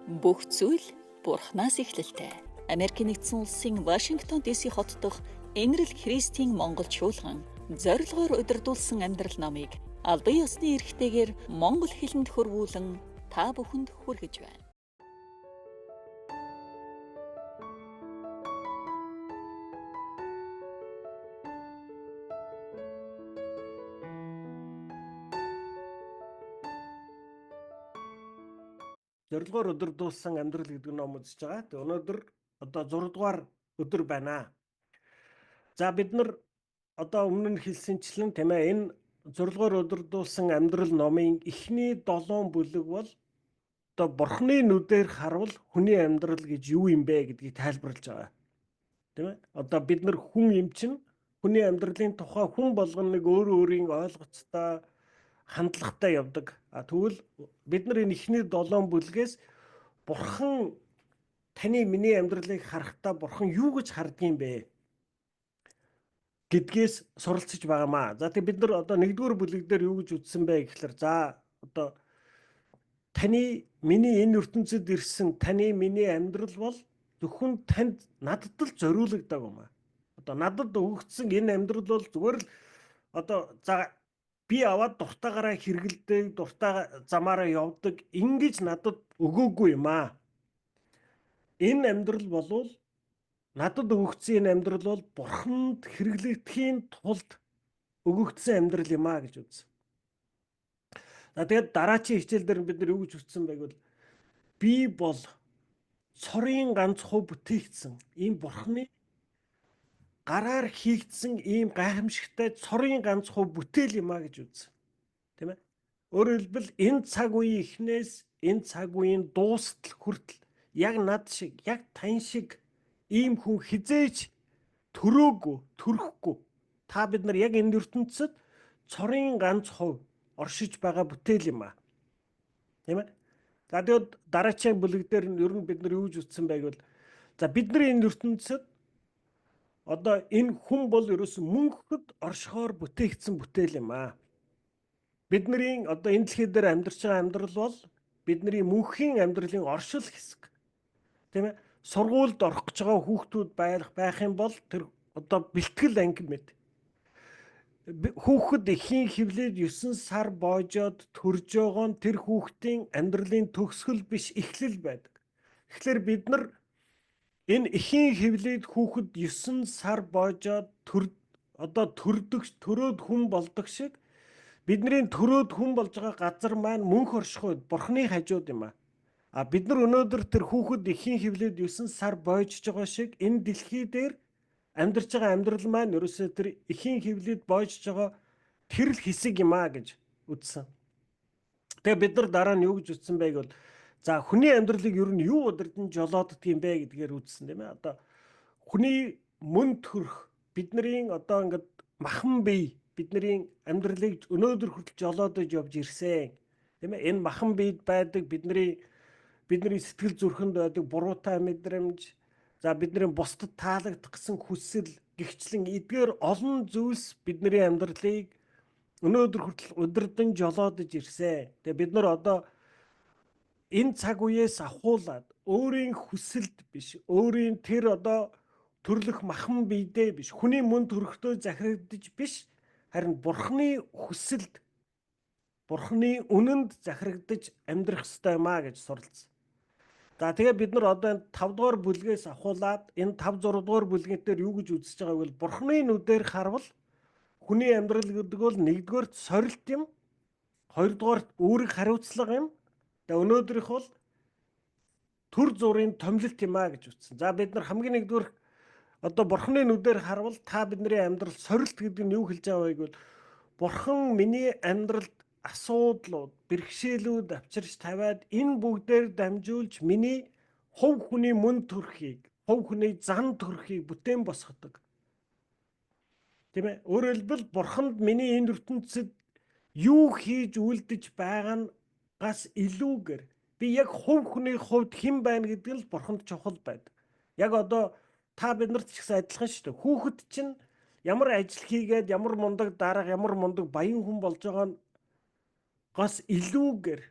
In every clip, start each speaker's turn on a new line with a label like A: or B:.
A: Бүх зүйл Бурханаас эхлэлтэй. Америкийн нэгдсэн улсын Вашингтон DC хот дахь Энэрэл Христийн Монгол чуулган зорилгоор удирдуулсан амьдрал номыг албан ёсны эрхтэйгээр монгол хэлэнд хөрвүүлэн та бүхэнд хүргэж байна.
B: Зорилгоор удирдуулсан амьдрал гэдэг ном үзэж байгаа. Тэгээ өнөөдөр одоо 6 дугаар өдөр байна. За бид нар одоо өмнө нь хэлсэнчлэн, тийм ээ, энэ зорилгоор удирдуулсан амьдрал номын эхний 7 бүлэг бол одоо Бурхны нүдээр харвал хүний амьдрал гэж юу юм бэ гэдгийг тайлбарлаж байгаа. Тийм ээ? Одоо бид нар хүн юм чинь хүний амьдралын тухай хүн болгоно нэг өөр өөрийн ойлгоцтой хандлагатай явдаг. А тэгвэл бид нар энэ эхний 7 бүлгээс Бурхан таны миний амьдралыг харахтаа Бурхан юу гэж харддаг юм бэ гэдгээс суралцж байгаамаа. За тэг бид нар одоо нэгдүгээр бүлэг дээр юу гэж үзсэн бэ гэхлээр, за одоо таны миний энэ ертөнцид ирсэн таны миний амьдрал бол зөвхөн танд надад л зориулагдаагүй юм аа. Одоо надад өгөгдсөн энэ амьдрал бол зүгээр л одоо за би аваад дуртаагаараа хэрэгэлдэг, дуртай замаараа явдаг ингэж надад өгөөгүй юм аа. Энэ амьдрал болвол надад өгөгдсөн энэ амьдрал бол Бурханд хэрэглэгдэхийн тулд өгөгдсөн амьдрал юм аа гэж үзсэн. За тэгээд дараачийн хичээл дээр бид нар юу гэж үзсэн бэ гэвэл би бол цорын ганц хувь бүтээгдсэн ийм Бурханы гараар хийгдсэн ийм гайхамшигтай цорын ганц хувь бүтээл юм а гэж үзсэн. Тийм ээ? Өөрөөр хэлбэл энэ цаг үеийн эхнээс энэ цаг үеийн дуустал хүртэл яг над шиг, яг тань шиг ийм хүн хизээч төрөөгүй, төрөхгүй. Та бид нар яг энэ ертөнцид цорын ганц хувь оршиж байгаа бүтээл юм а. Тийм ээ? За тэгэд дараачийн бүлэг дээр нь ер нь бид нар юу гэж үзсэн бэ гэвэл за бидний энэ ертөнцид одоо энэ хүн бол ерөөсөн мөнхөд оршихоор бүтээгдсэн бүтээл юм аа. Бидний одоо энэ дэлхий дээр амьдарч байгаа амьдрал бол бидний мөнхийн амьдралын оршил хэсэг. Тийм ээ? Сургуульд орох гэж байгаа хүүхдүүд байх юм бол тэр одоо бэлтгэл анги мэт. Хүүхэд эхийн хөвлөд 9 сар боожоод төрж байгаа нь тэр хүүхдийн амьдралын төгсгөл биш, эхлэл байдаг. Тэгэхээр бид нар энэ эхийн хөвлөд хүүхэд 9 сар боожоод одоо төрдөг, төрөөд хүн болдог шиг бидний төрөөд хүн болж байгаа газар маань мөнх орших үед Бурхны хажууд юм аа. А бид нар өнөөдөр тэр хүүхэд эхийн хөвлөд 9 сар боожж байгаа шиг энэ дэлхий дээр амьдарч байгаа амьдрал маань ерөөсөө тэр эхийн хөвлөд боожж байгаа тэр л хэсэг юм аа гэж үзсэн. Тэгээ бид нар дараа нь юу гэж үзсэн бэ гэвэл за хүний амьдралыг ер нь юу удирдан жолооддөг юм бэ гэдгээр үзсэн, тийм ээ. Одоо хүний мөн төрх бидний одоо ингээд махан бие бидний амьдралыг өнөөдөр хүртэл жолоодож явж ирсэн. Тийм ээ. Энэ махан биед байдаг бидний сэтгэл зүрхэнд байдаг буруутай мэдрэмж, за бидний бусдад таалагдах гэсэн хүсэл гихчлэн эдгээр олон зүйлс бидний амьдралыг өнөөдөр хүртэл удирдан жолоодож ирсэн. Тэгээ бид нар одоо энэ цаг үеэс ахуулаад өөрийн хүсэлд биш, өөрийн тэр одоо төрлөх махан биедээ биш, хүний мөн төрхтөө захирагдаж биш, харин Бурхны хүсэлд, Бурхны үнэнд захирагдаж амьдрах ёстой юм а гэж суралцсан. За тэгээ бид нар одоо энэ 5 дугаар бүлгээс ахуулаад энэ 5 6 дугаар бүлгийн дээр юу гэж үзэж байгааг бол Бурхны нүдээр харвал хүний амьдрал гэдэг бол нэгдүгээрт сорилт юм, хоёрдугаарт үүрэг хариуцлага юм. Тэгээ өнөөдрийнх бол төр зургийн томилолт юм а гэж үзсэн. За бид нар хамгийн нэгдүгээр одоо Бурхны нүдээр харвал та бидний амьдрал сорилт гэдэг нь юу хэлж байгаа вэ гэвэл Бурхан миний амьдралд асуудлууд, бэрхшээлүүд авчирч тавиад энэ бүгдээр дамжуулж миний хувь хүний мөн төрхийг, хувь хүний зан төрхийг бүтээн босгодог. Тийм ээ? Өөрөөр хэлбэл Бурханд миний энэ ертөнцид юу хийж үлдэж байгаа нь гас илүүгээр би яг хувь хүний хувьд хэн байна гэдэг нь Бурханд чухал байдаг. Яг одоо та бид нарт ч гэсэн адилхан шүү дээ. Хүүхэд чинь ямар ажил хийгээд, ямар мундаг дарга, ямар мундаг баян хүн болж байгаа нь гас илүүгээр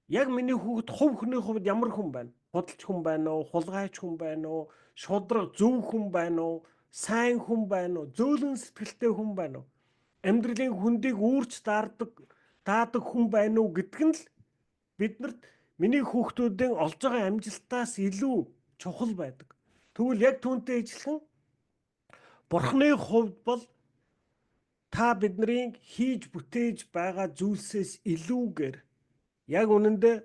B: яг миний хүүхэд хувь хүний хувьд ямар хүн байна? Худалч хүн байна уу, хулгайч хүн байна уу, шудраг зөв хүн байна уу, сайн хүн байна уу, зөөлөн сэтгэлтэй хүн байна уу? Амьдралын хүндийг үүрч даадаг хүн байна уу гэдг нь л биднэрт миний хүүхдүүдийн олж байгаа амжилтаас илүү чухал байдаг. Тэгвэл яг түүнтэй ижилхэн Бурхны хувьд бол та бидний хийж бүтээж байгаа зүйлсээс илүүгээр яг үнэндээ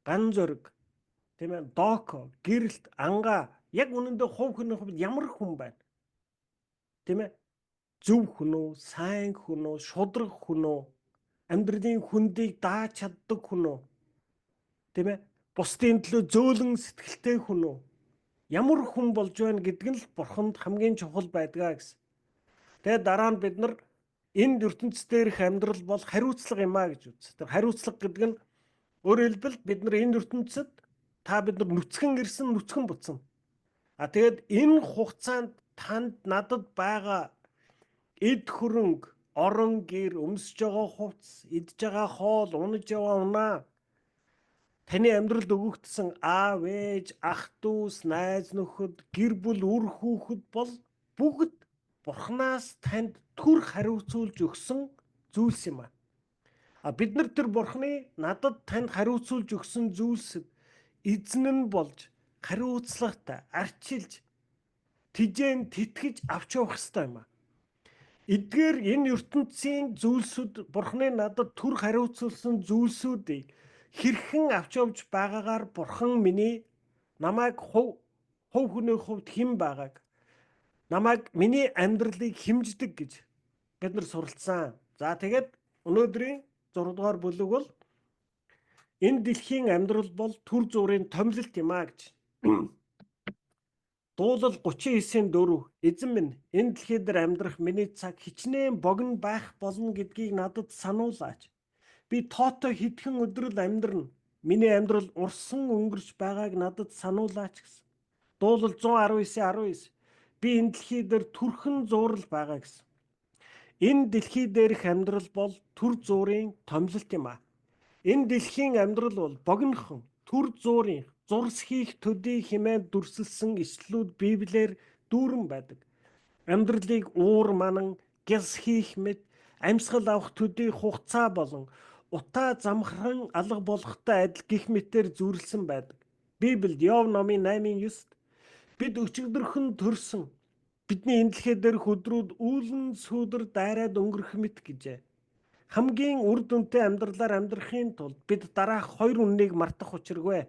B: ган зориг, тийм ээ, доко, гэрэлт, ангаа яг үнэндээ хувь хүний хувьд ямар хүн байна? Тийм ээ? Зөв хүн үү, сайн хүн үү, шудраг хүн үү, амьдралын хүндийг дааж чаддаг хүн үү? Тийм ээ? Бусдын төлөө зөөлөн сэтгэлтэй хүн үү? Ямар хүн болж байна гэдг нь л Бурханд хамгийн чухал байдгаа гэсэн. Тэгээд дараа нь бид нар энд ертөнц дээрх амьдрал бол хариуцлага юм а гэж үзсэн. Тэр хариуцлага гэдэг нь өөрөөр хэлбэл бид нар энэ ертөнцид та бид нар нүцгэн ирсэн, нүцгэн буцна. А тэгээд энэ хугацаанд танд надад байгаа эд хөрөнгө, орон гэр, өмсөж байгаа хувцас, идж байгаа хоол, унаж яваа унаа, таны амьдралд өгөгдсөн аав ээж, ах дүүс, найз нөхөд, гэр бүл, үр хүүхэд бол бүгд Бурханаас танд төр хариуцуулж өгсөн зүйлс юм а. А бид нар тэр Бурханы надад танд хариуцуулж өгсөн зүйлсэд эзэн нь болж хариуцлагатай арчилж тижээн тэтгэж авч явах ёстой юм а. Эдгээр энэ ертөнцийн зүйлсүүд Бурханы надад төр хариуцуулсан зүйлсүүдийг хэрхэн авч явж байгаагаар Бурхан миний намайг хувь хүний хувьд хэн байгааг, намайг миний амьдралыг хэмждэг гэж бид нар суралцсан. За тэгээд өнөөдрийн 6 дугаар бүлэг бол энэ дэлхийн амьдрал бол түр зуурын томилолт юм а гэж. Дуулал 39:4 Эзэн минь, энэ дэлхий дээр амьдрах миний цаг хичнээн богино байх болно гэдгийг надад сануулаач. Би тоотой хэдхэн өдрөл амьдрна. Миний амьдрал урсан өнгөрч байгааг надад сануулаач гэсэн. Дуулал 119:19 Би энэ дэлхий дээр түрхэн зуурал байгаа гэсэн. Энэ дэлхий дээрх амьдрал бол түр зуурын томилолт юм а. Энэ дэлхийн амьдрал бол богинохон түр зуурын зурс хийх төдий хэмээн дүрсэлсэн ишлүүд Библиэр дүүрэн байдаг. Амьдралыг уур манан, гялс хийх мэт амьсгал авах төдий хугацаа болон утаа замхран алга болохтой адил гих мэтээр зүйрлсэн байдаг. Библиэд Йов номын 8:9-д бид өчигдөрхөн төрсөн. Бидний энэ дэлхий дээрх өдрүүд үүлэн сүүдэр дайраад өнгөрөх мэт гэжээ. Хамгийн үр дүнтэй амьдралаар амьдрахын тулд бид дараах хоёр үннийг мартах учиргүй.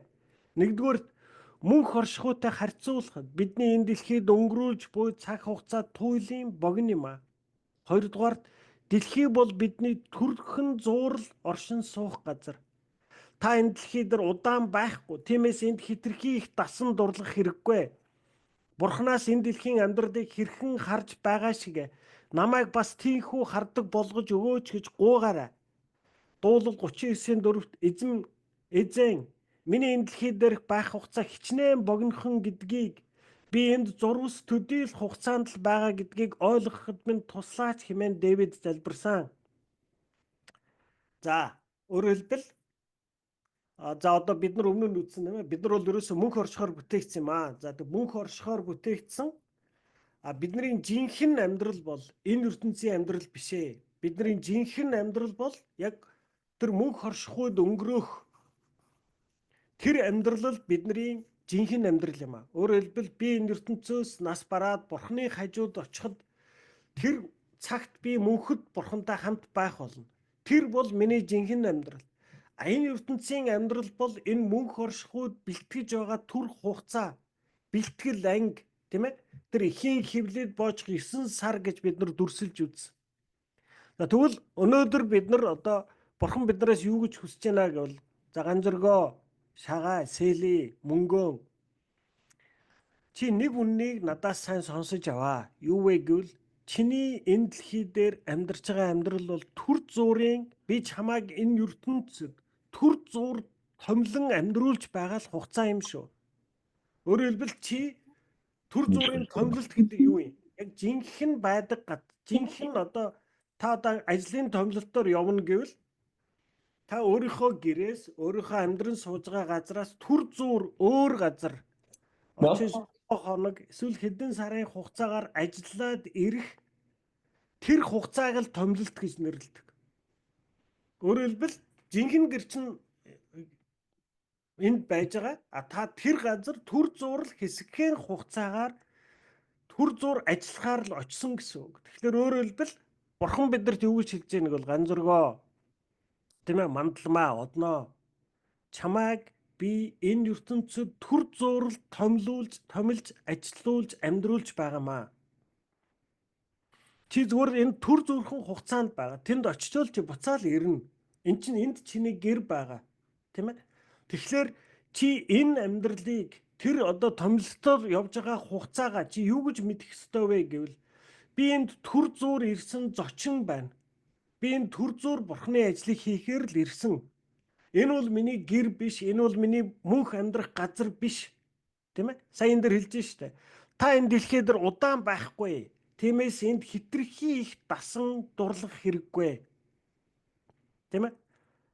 B: Нэгдүгээрт мөнх оршихуйтай харьцуулахад бидний энэ дэлхийд өнгөрүүлж буй цаг хугацаа туйлын богино юм а. Хоёрдугаарт дэлхий бол бидний төрхөн зуурал оршин суух газар. Та энэ дэлхий дээр удаан байхгүй. Тиймээс энд хэтэрхий их дасан дурлах хэрэггүй. Бурханаас энэ дэлхийн амьдралыг хэрхэн харж байгаа шиг намайг бас тийхүү хардаг болгож өгөөч гэж гуйгаарай. Дуулал 39:4-т эзэн эзэн миний энэ дэлхий дээрх байх хугацаа хичнээн богинохон гэдгийг би энд зурвас төдий л хугацаанд л байгаа гэдгийг ойлгоход минь туслаач хэмээн Дэвид залбирсан. За, өөрөөр хэлбэл за одоо бид нар өмнө нь үзсэн тийм ээ. Бид нар бол ерөөсөө мөнх оршихоор бүтээгдсэн юм аа. За тэг мөнх оршихоор бүтээгдсэн. А бидний жинхэнэ амьдрал бол энэ ертөнцийн амьдрал биш ээ. Бидний жинхэнэ амьдрал бол яг тэр мөнх оршихуйд өнгөрөөх тэр амьдрал л бидний жинхэнэ амьдрал юм аа. Өөрөөр хэлбэл би энэ ертөнцөөс нас бараад Бурхны хажууд очиход тэр цагт би мөнхөд Бурхантай хамт байх болно. Тэр бол миний жинхэнэ амьдрал. А энэ ертөнцийн амьдрал бол энэ мөнх оршихуйд бэлтгэж байгаа түр хугацаа, бэлтгэл анги, тийм ээ? Тэр эхийн хөвлөд боожих 9 сар гэж бид нар дүрсэлж үзсэн. За тэгвэл өнөөдөр бид нар одоо Бурхан биднээс юу гэж хүсэж байна гэвэл за ганзөргөө, шагаа, сэлий, мөнгөн чи нэг үннийг надаас сайн сонсож аваа. Юу вэ гэвэл чиний энэ дэлхий дээр амьдарч байгаа амьдрал бол түр зуурын би чамайг энэ ертөнцид түр зуур томилон амьдруулж байгаа л хугацаа юм шүү. Өөрөөр хэлбэл чи түр зуурын томилолт гэдэг юу юм? Яг жинхэнэ байдаг гад. Жинхэнэ одоо та одоо ажлын томилолтоор явна гэвэл Та өөрийнхөө гэрээс, өөрийнхөө амьдран сууж байгаа газраас түр зуур өөр газар очиж хоног эсвэл хэдэн сарын хугацаагаар ажиллаад ирэх тэр хугацааг л томилолт гэж нэрлэдэг. Өөрөөр хэлбэл жинхэнэ гэр чинь энд байж байгаа. А та тэр газар түр зуур л хэсэгхэн хугацаагаар түр зуур ажиллахаар л очсон гэсэн үг. Тэгэхээр өөрөөр хэлбэл Бурхан биднэрт юу гэж хэлж байгааг бол ганзөргөө, тийм ээ, мандалмаа одноо чамайг би энэ ертөнцид түр зуур л томилуулж, томилж, ажилуулж, амьдруулж байгаамаа. Чи зүгээр энэ түр зуурхан хугацаанд байгаа. Тэнд очичвол чи буцаал ирнэ. Эн чинь энд чиний гэр байгаа. Тийм ээ? Тэгэхээр чи энэ амьдралыг тэр одоо томилолтоор явж байгаа хугацаагаа чи юу гэж мэдэх ёстой вэ гэвэл би энд түр зуур ирсэн зочин байна. Би энэ түр зуур Бурхны ажлыг хийхээр л ирсэн. Энэ бол миний гэр биш, энэ бол миний мөнх амьдрах газар биш. Тийм ээ? Сая энэ дээр хэлж штэ. Та энэ дэлхий дээр удаан байхгүй. Тиймээс энд хэтэрхий их дасан дурлах хэрэггүй. Тийм ээ?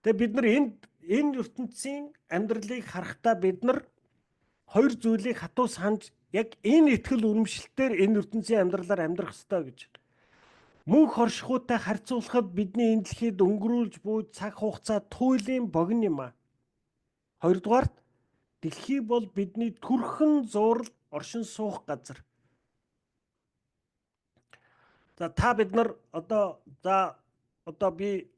B: Тэгээ бид нар энд энэ ертөнцийн амьдралыг харахтаа бид нар хоёр зүйлийг хатуу санаж яг энэ итгэл үнэмшилтээр энэ ертөнцийн амьдралаар амьдрах ёстой гэж. Мөнх оршихуйтай харьцуулахад бидний энэ дэлхийд өнгөрүүлж буй цаг хугацаа туйлын богино юм а. Хоёрдугаарт дэлхий бол бидний төрхөн зуурал оршин суух газар. За та бид нар одоо за одоо би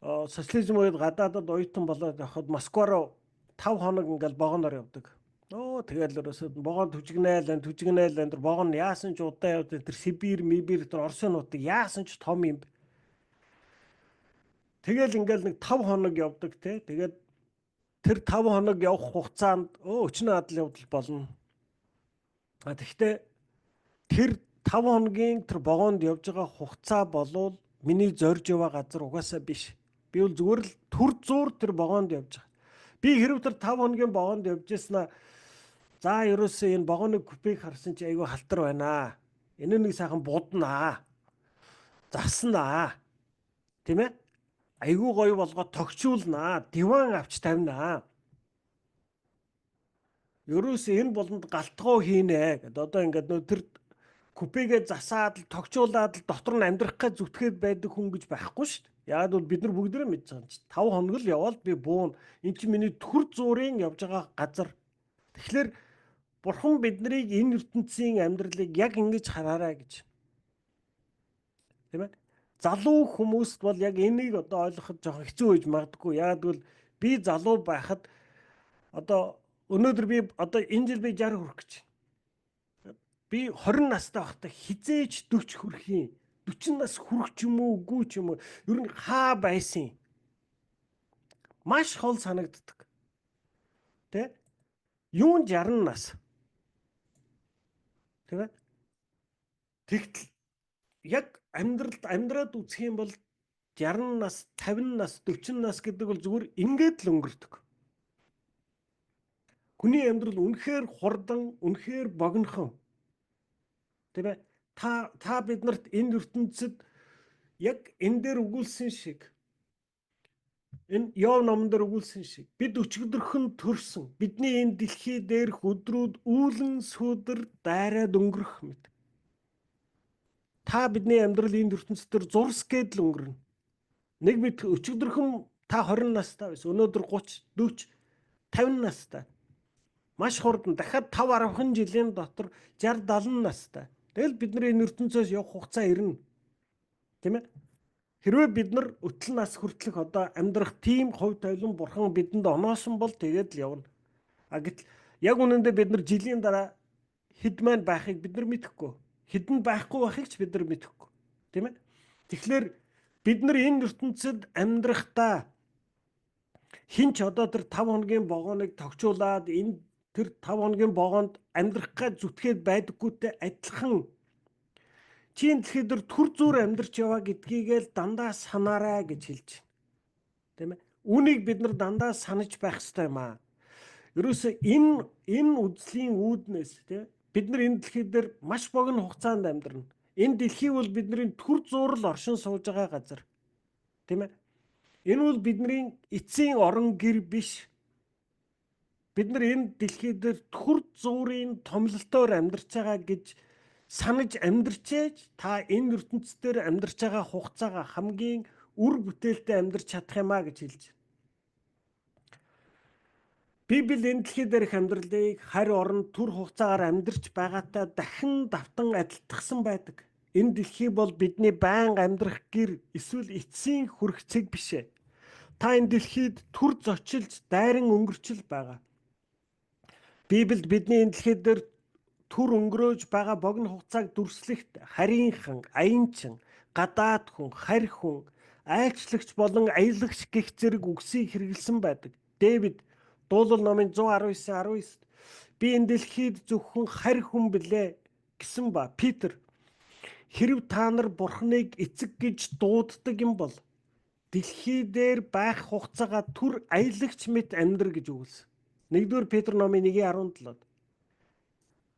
B: социализм үед гадаадад оюутан болоод явхад Москва руу 5 хоног ингээл вагоноор явдаг. Өө тэгэл ерөөсөө вагон түжигнээл түжигнээл энэ вагон яасан ч удаан явдаг. Тэр Сибирь, Мибир тэр Оросын нутаг яасан ч том юм. Тэгэл ингээл нэг 5 хоног явдаг те. Тэгээд тэр 5 хоног явах хугацаанд өчнөө адал явдал болно. А тэгвэл тэр 5 хоногийн тэр вагонд явж байгаа хугацаа болвол миний зорж яваа газар угаасаа биш. Би бол зүгээр л түр зуур тэр вагонд явж байгаа. Би хэрв тэр 5 хоногийн вагонд явж яснаа за ерөөсөө энэ вагоны купег харсан чи айгүй халтар байна. Энэ нэг сайхан буднаа. Заснаа. Тийм ээ? Айгүй гоё болгоод тогтчуулнаа. Диван авч тавинаа. Ерөөсөө энэ болонд галтгоо хийнэ гэд одоо ингээд нөө тэр купегээ засаад л тогтчуулаад л дотор нь амьдрах гэж зүтгээд байдаг хүн гэж байхгүй шүү дээ. Яг бол бид нар бүгдээрээ мэдж байгаа юм чи 5 хоног л явбал би буун. Эн чинь миний түр зуурын явж байгаа газар. Тэгэхээр Бурхан биднийг энэ ертөнцийн амьдралыг яг ингэж хараарай гэж. Тийм ээ? Залуу хүмүүст бол яг энийг одоо ойлгоход жоохон хэцүү байж магадгүй. Яг гэвэл би залуу байхад одоо өнөөдөр би одоо энэ жил би 60 хүрэх гэж. Би 20 настай байхдаа хизээж 40 хүрэх юм. 40 нас хүрэх ч юм уу үгүй ч юм уу ер нь хаа байсан. Маш хол санагддаг. Тэ? Юун 60 нас. Тийм ээ? Тэгтэл яг амьдралд амьдраад үзэх юм бол 60 нас, 50 нас, 40 нас гэдэг бол зүгээр ингээд л өнгөрдөг. Хүний амьдрал үнэхээр хурдан, үнэхээр богинохон. Тийм ээ? Та биднэрт энэ ертөнцид яг энэ дээр өгүүлсэн шиг энэ Йов номон дээр өгүүлсэн шиг бид өчигдөрхөн төрсөн. Бидний энэ дэлхий дээрх өдрүүд үүлэн сүүдэр дайраад өнгөрөх мэт. Та бидний амьдрал энэ ертөнцийн дээр зурс гээд л өнгөрнө. Нэг мэд өчигдөрхөн та 20 настай байсан. Өнөөдөр 30, 40, 50 настай. Маш хурдан дахиад 5 10 жилийн дотор 60, 70 настай. Тэгэл бид нар энэ ертөнцөөс явах хугацаа ирнэ. Тийм ээ? Хэрвээ бид нар өтөл нас хүртэлх одоо амьдрах тийм хувь тавилан бурхан бидэнд оноосон бол тэгээд л явна. А гэтэл яг үнэндээ бид нар жилийн дараа хэд маань байхыг бид нар мэдэхгүй. Хэдэн байхгүй байхыг ч бид нар мэдэхгүй. Тийм ээ? Тэгэхээр бид нар энэ ертөнцид амьдрахдаа хэн ч одоо тэр 5 хоногийн вагоныг тогтчуулаад энэ тэр 5 хоногийн вагонд амьдрах гэж зүтгээд байдаггүйтэй адилхан чи энэ дэлхий дээр түр зуур амьдарч яваа гэдгийг л дандаа санаарай гэж хэлж байна. Тийм ээ? Үүнийг бид нар дандаа санаж байх ёстой юм аа. Ерөөсөө энэ үзлийн үүднээс тийм бид нар энэ дэлхий дээр маш богино хугацаанд амьдрна. Энэ дэлхий бол бидний түр зуур л оршин сууж байгаа газар. Тийм ээ? Энэ бол бидний эцсийн орон гэр биш. Бид нар энэ дэлхий дээр түр зуурын томлолтоор амьдарч байгаа гэж санаж амьдарчээж та энэ ертөнц дээр амьдарч байгаа хугацаагаа хамгийн үр бүтээлтэй амьдарч чадах юм а гэж хэлж байна. Библи энэ дэлхий дээрх амьдралыг харь орон түр хугацаагаар амьдарч байгаатай дахин давтан адилтгсан байдаг. Энэ дэлхий бол бидний байнга амьдрах гэр эсвэл эцсийн хүрэх цэг биш ээ. Та энэ дэлхийд түр зочилж дайран өнгөрчл байгаа. Библиэд бидний энэ дэлхий дээр түр өнгөрөөж байгаа богино хугацааг дүрслэхэд харийнхан, аянчин, гадаад хүн, харь хүн, айлчлагч болон аялагч гэх зэрэг үгсийг хэрэглэсэн байдаг. Дэвид Дуулал номын 119:19 би энэ дэлхийд зөвхөн харь хүн билээ гэсэн ба Питер хэрв та нар Бурхныг эцэг гэж дууддаг юм бол дэлхий дээр байх хугацаагаа түр аялагч мэт амьдр гэж өгүүлсэн. 1-р Петр номын 1:17.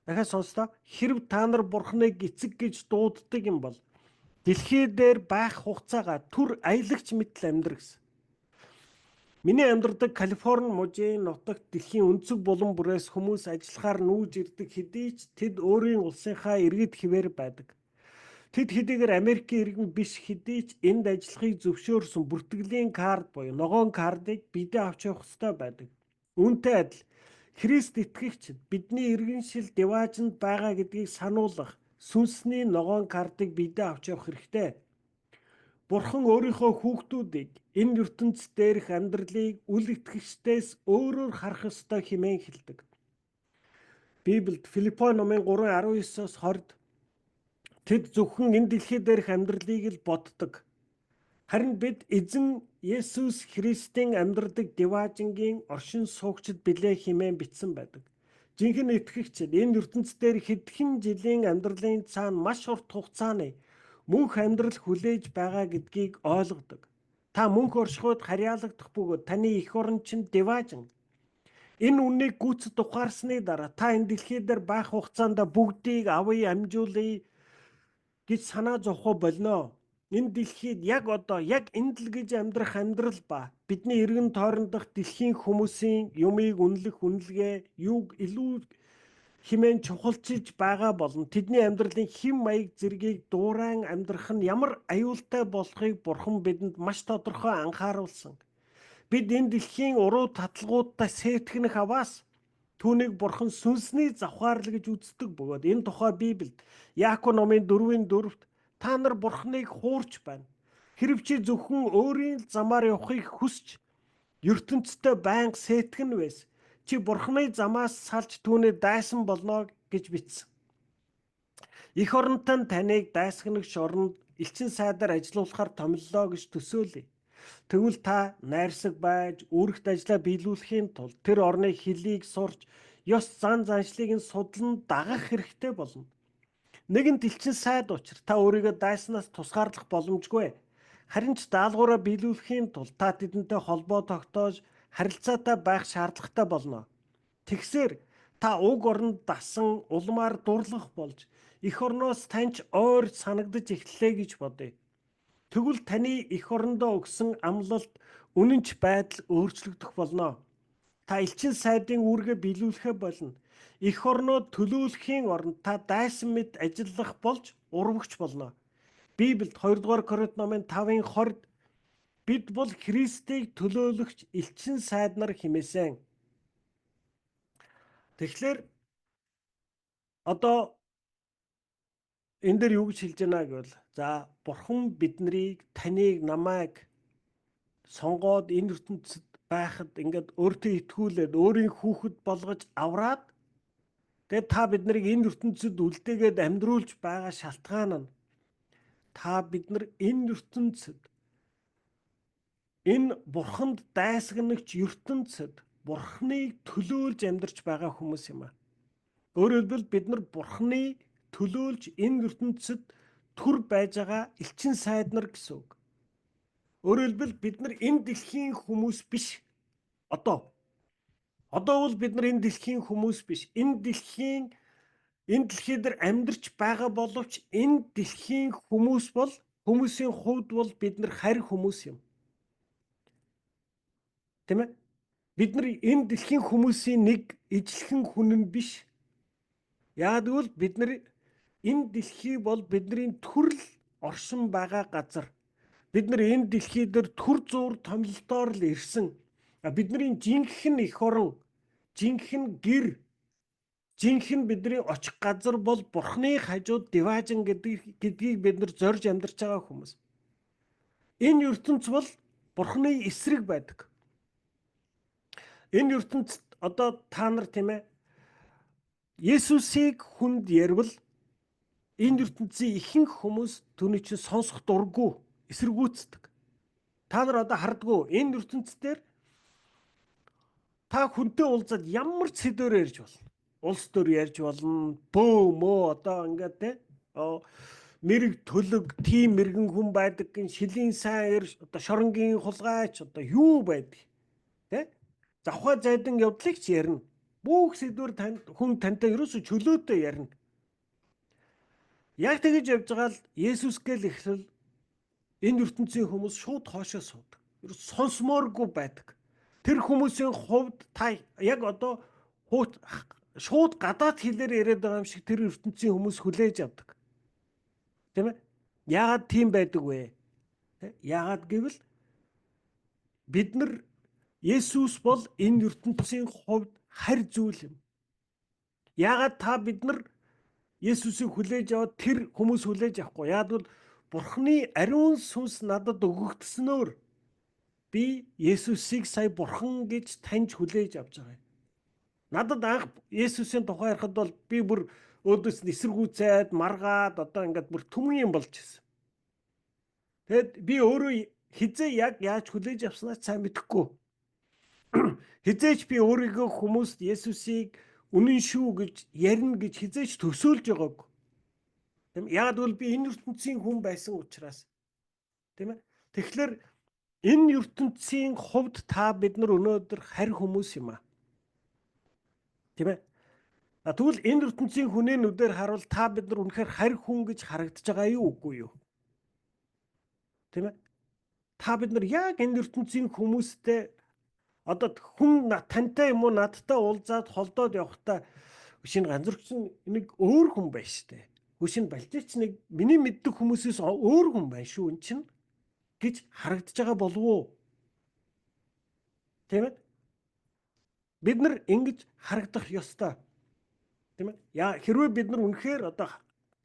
B: Дахиад сонслоо. Хэрв та нар Бурхныг эцэг гэж дууддаг юм бол дэлхий дээр байх хугацаагаа түр аялагч мэт л амьдр гэсэн. Миний амьдардаг Калифорни мужийн нутагт дэлхийн өнцөг булан бүрээс хүмүүс ажиллахаар нүүж ирдэг хэдий ч тэд өөрийн улсынхаа иргэд хэвээр байдаг. Тэд хэдийгээр Америкийн иргэн биш хэдий ч энд ажиллахыг зөвшөөрсөн бүртгэлийн карт буюу ногоон картыг биедээ авч явах ёстой байдаг. Үүнтэй адил Христ итгэгч бидний иргэншил диваажинд байгаа гэдгийг сануулах сүнсний ногоон картыг биедээ авч явах хэрэгтэй. Бурхан өөрийнхөө хүүхдүүдийг энэ ертөнц дээрх амьдралыг үл итгэгчдээс өөрөөр харах ёстой хэмээн хэлдэг. Библиэд Филиппо номын 3:19-оос 20-д тэд зөвхөн энэ дэлхий дээрх амьдралыг л боддог. Харин бид эзэн Есүс Христийн амьдрдаг диваажингийн оршин суугчид билээ хэмээн бичсэн байдаг. Жинхэнэ итгэгчид энэ ертөнц дээр хэдхэн жилийн амьдралын цаана маш урт хугацааны мөнх амьдрал хүлээж байгаа гэдгийг ойлгодог. Та мөнх оршихуйд харьяалагдах бөгөөд таны эх орон чинь диваажин. Энэ үннийг гүйцэд ухаарсны дараа та энэ дэлхий дээр байх хугацаанд бүгдийг авъя, амжуулъя гэж санаа зовхоо болно. Энэ дэлхийд яг одоо яг энд л гэж амьдрах амьдрал ба бидний эргэн тойрондох дэлхийн хүмүүсийн юмыг үнэлэх үнэлгээ юуг илүү хэмээн чухалчилж байгаа болон тэдний амьдралын хэм маяг зэргийг дуурайн амьдрах нь ямар аюултай болохыг Бурхан бидэнд маш тодорхой анхааруулсан. Бид энэ дэлхийн уруу таталгуудтай сэтгэнэх аваас түүнийг Бурхан сүнсний завхаарл гэж үздэг бөгөөд энэ тухай Библиэд Яаков номын 4-4-т та нар Бурханыг хуурч байна. Хэрв чи зөвхөн өөрийн замаар явахыг хүсч ертөнцтэй байнга сэтгэн байс чи Бурханы замаас салж түүнээ дайсан болно гэж бичсэн. Эх оронтой нь таныг дайсагнагч оронд элчин сайдаар ажилуулахаар томиллоо гэж төсөөлье. Тэгвэл та найрсаг байж үүрэгт ажлаа биелүүлэхийн тулд тэр орны хэлийг сурч ёс зан заншлыг нь судлан дагах хэрэгтэй болно. Нэгэнт элчин сайд учир та өөрийгөө дайснаас тусгаарлах боломжгүй. Харин ч даалгавраа биелүүлэхийн тулд та тэдэнтэй холбоо тогтоож харилцаатай байх шаардлагатай болно. Тэгсээр та уг оронд дасан улмаар дурлах болж эх орноос таньч ойр санагдаж эхэллээ гэж бодъё. Тэгвэл таны эх орондоо өгсөн амлалт үнэнч байдал өөрчлөгдөх болно. Та элчин сайдын үүргээ биелүүлэхээ болно. Эх орноо төлөөлөхийн оронд та дайсан мэт ажиллах болж урвагч болно. Библиэд 2 дугаар Коринт номын 5-ын 20-д бид бол Христийг төлөөлөгч элчин сайд нар хэмээсэн. Тэгэхээр одоо энэ дээр юу гэж хэлж байна гэвэл за Бурхан биднийг таныг намайг сонгоод энэ ертөнцид байхад ингээд өөртөө итгүүлээд өөрийн хүүхэд болгож авраад тэгээд та бид нарыг энэ ертөнцид үлдээгээд амьдруулж байгаа шалтгаан нь та бид нар энэ ертөнцид энэ Бурханд дайсагнагч ертөнцид Бурханыг төлөөлж амьдарч байгаа хүмүүс юм аа. Өөрөөр хэлбэл бид нар Бурханыг төлөөлж энэ ертөнцид түр байж байгаа элчин сайд нар гэсэн үг. Өөрөөр хэлбэл бид нар энэ дэлхийн хүмүүс биш. Одоо бол бид нар энэ дэлхийн хүмүүс биш. Энэ дэлхий дээр амьдарч байгаа боловч энэ дэлхийн хүмүүс бол хүмүүсийн хувьд бол бид нар харь хүмүүс юм. Тийм ээ? Бид нар энэ дэлхийн хүмүүсийн нэг ижлэхэн хүн нь биш. Яагад гэвэл бид нар энэ дэлхий бол бидний төрөл оршин байгаа газар. Бид нар энэ дэлхий дээр төр зуур томилолтоор л ирсэн. Бидний жинхэнэ эх орон, жинхэнэ гэр, жинхэнэ бидний очих газар бол Бурхны хажууд Диваажин гэдгийг бид нар зорж амьдарч байгаа хүмүүс. Энэ ертөнц бол Бурхны эсрэг байдаг. Энэ ертөнцид одоо та нар, тийм ээ, Есүсийг хүнд ярил энэ ертөнцийн ихэнх хүмүүс түүний чинь сонсох дургүй, эсэргүүцдэг. Та нар одоо хардгуу, энэ ертөнц дээр та хүнтэй уулзаад ямар ч сэдвээр ярьж болно. Улс төр ярьж болно. Бөө мөө одоо ингээд те мэрэг төлөг, тийм мэрэгэн хүн байдаг гин, шилийн сайн одоо шоронгийн хулгайч, одоо юу байдаг те, завхаа зайдан явдлыг ч ярина. Бүх сэдвэр танд хүн тантай ерөөсө чөлөөтэй ярина. Яг тэгэж явж байгаа л Есүс гээл эхлэл энэ ертөнцийн хүмүүс шууд хоошоо суудаг. Ерөөс сонсомооргүй байдаг. Тэр хүмүүсийн хувьд та яг одоо шууд гадаад хэлээр яриад байгаа юм шиг тэр ертөнцийн хүмүүс хүлээж авдаг. Тийм ээ? Яагаад тийм байдаг вэ? Яагаад гэвэл бид нар Есүс бол энэ ертөнцийн хувьд харь зүйл юм. Яагаад та бид нар Есүсийг хүлээж аваад тэр хүмүүс хүлээж авахгүй? Яагаад гэвэл Бурхны ариун сүнс надад өгөгдснөөр би Есүсийг сая Бурхан гэж таньж хүлээж авч байгаа юм. Надад анх Есүсийн тухай ярихад бол би бүр өөдөөс нь эсэргүүцээд маргаад одоо ингээд бүр түмэн юм болж ирсэн. Тэгэд би өөрөө хизээ яг яаж хүлээж авснаа сайн мэдэхгүй. Хизээч би өөрийгөө хүмүүст Есүсийг үнэн шүү гэж ярина гэж хизээч төсөөлж байгаагүй. Тийм, яг гэвэл би энэ ертөнцийн хүн байсан учраас. Тийм ээ. Тэгэхээр энэ ертөнцийн хувьд та бид нар өнөөдөр харь хүмүүс юм аа. Тийм ээ. А тэгвэл энэ ертөнцийн хүний нүдээр харуул та бид нар үнэхээр харь хүн гэж харагдаж байгаа юу, үгүй юу? Тийм ээ. Та бид нар яг энэ ертөнцийн хүмүүстэй одоо хүн тантай юм уу надтай уулзаад холдоод явахдаа шинэ ганцрагч нэг өөр хүн байна штэ. Хөшин балжаач нэг миний мэддэг хүмүүсээс өөр хүн байна шүү эн чинь гэж харагдаж байгаа болов уу? Тийм ээ? Бид нар ингэж харагдах ёстой. Тийм ээ? Яа, хэрвээ бид нар үнэхээр одоо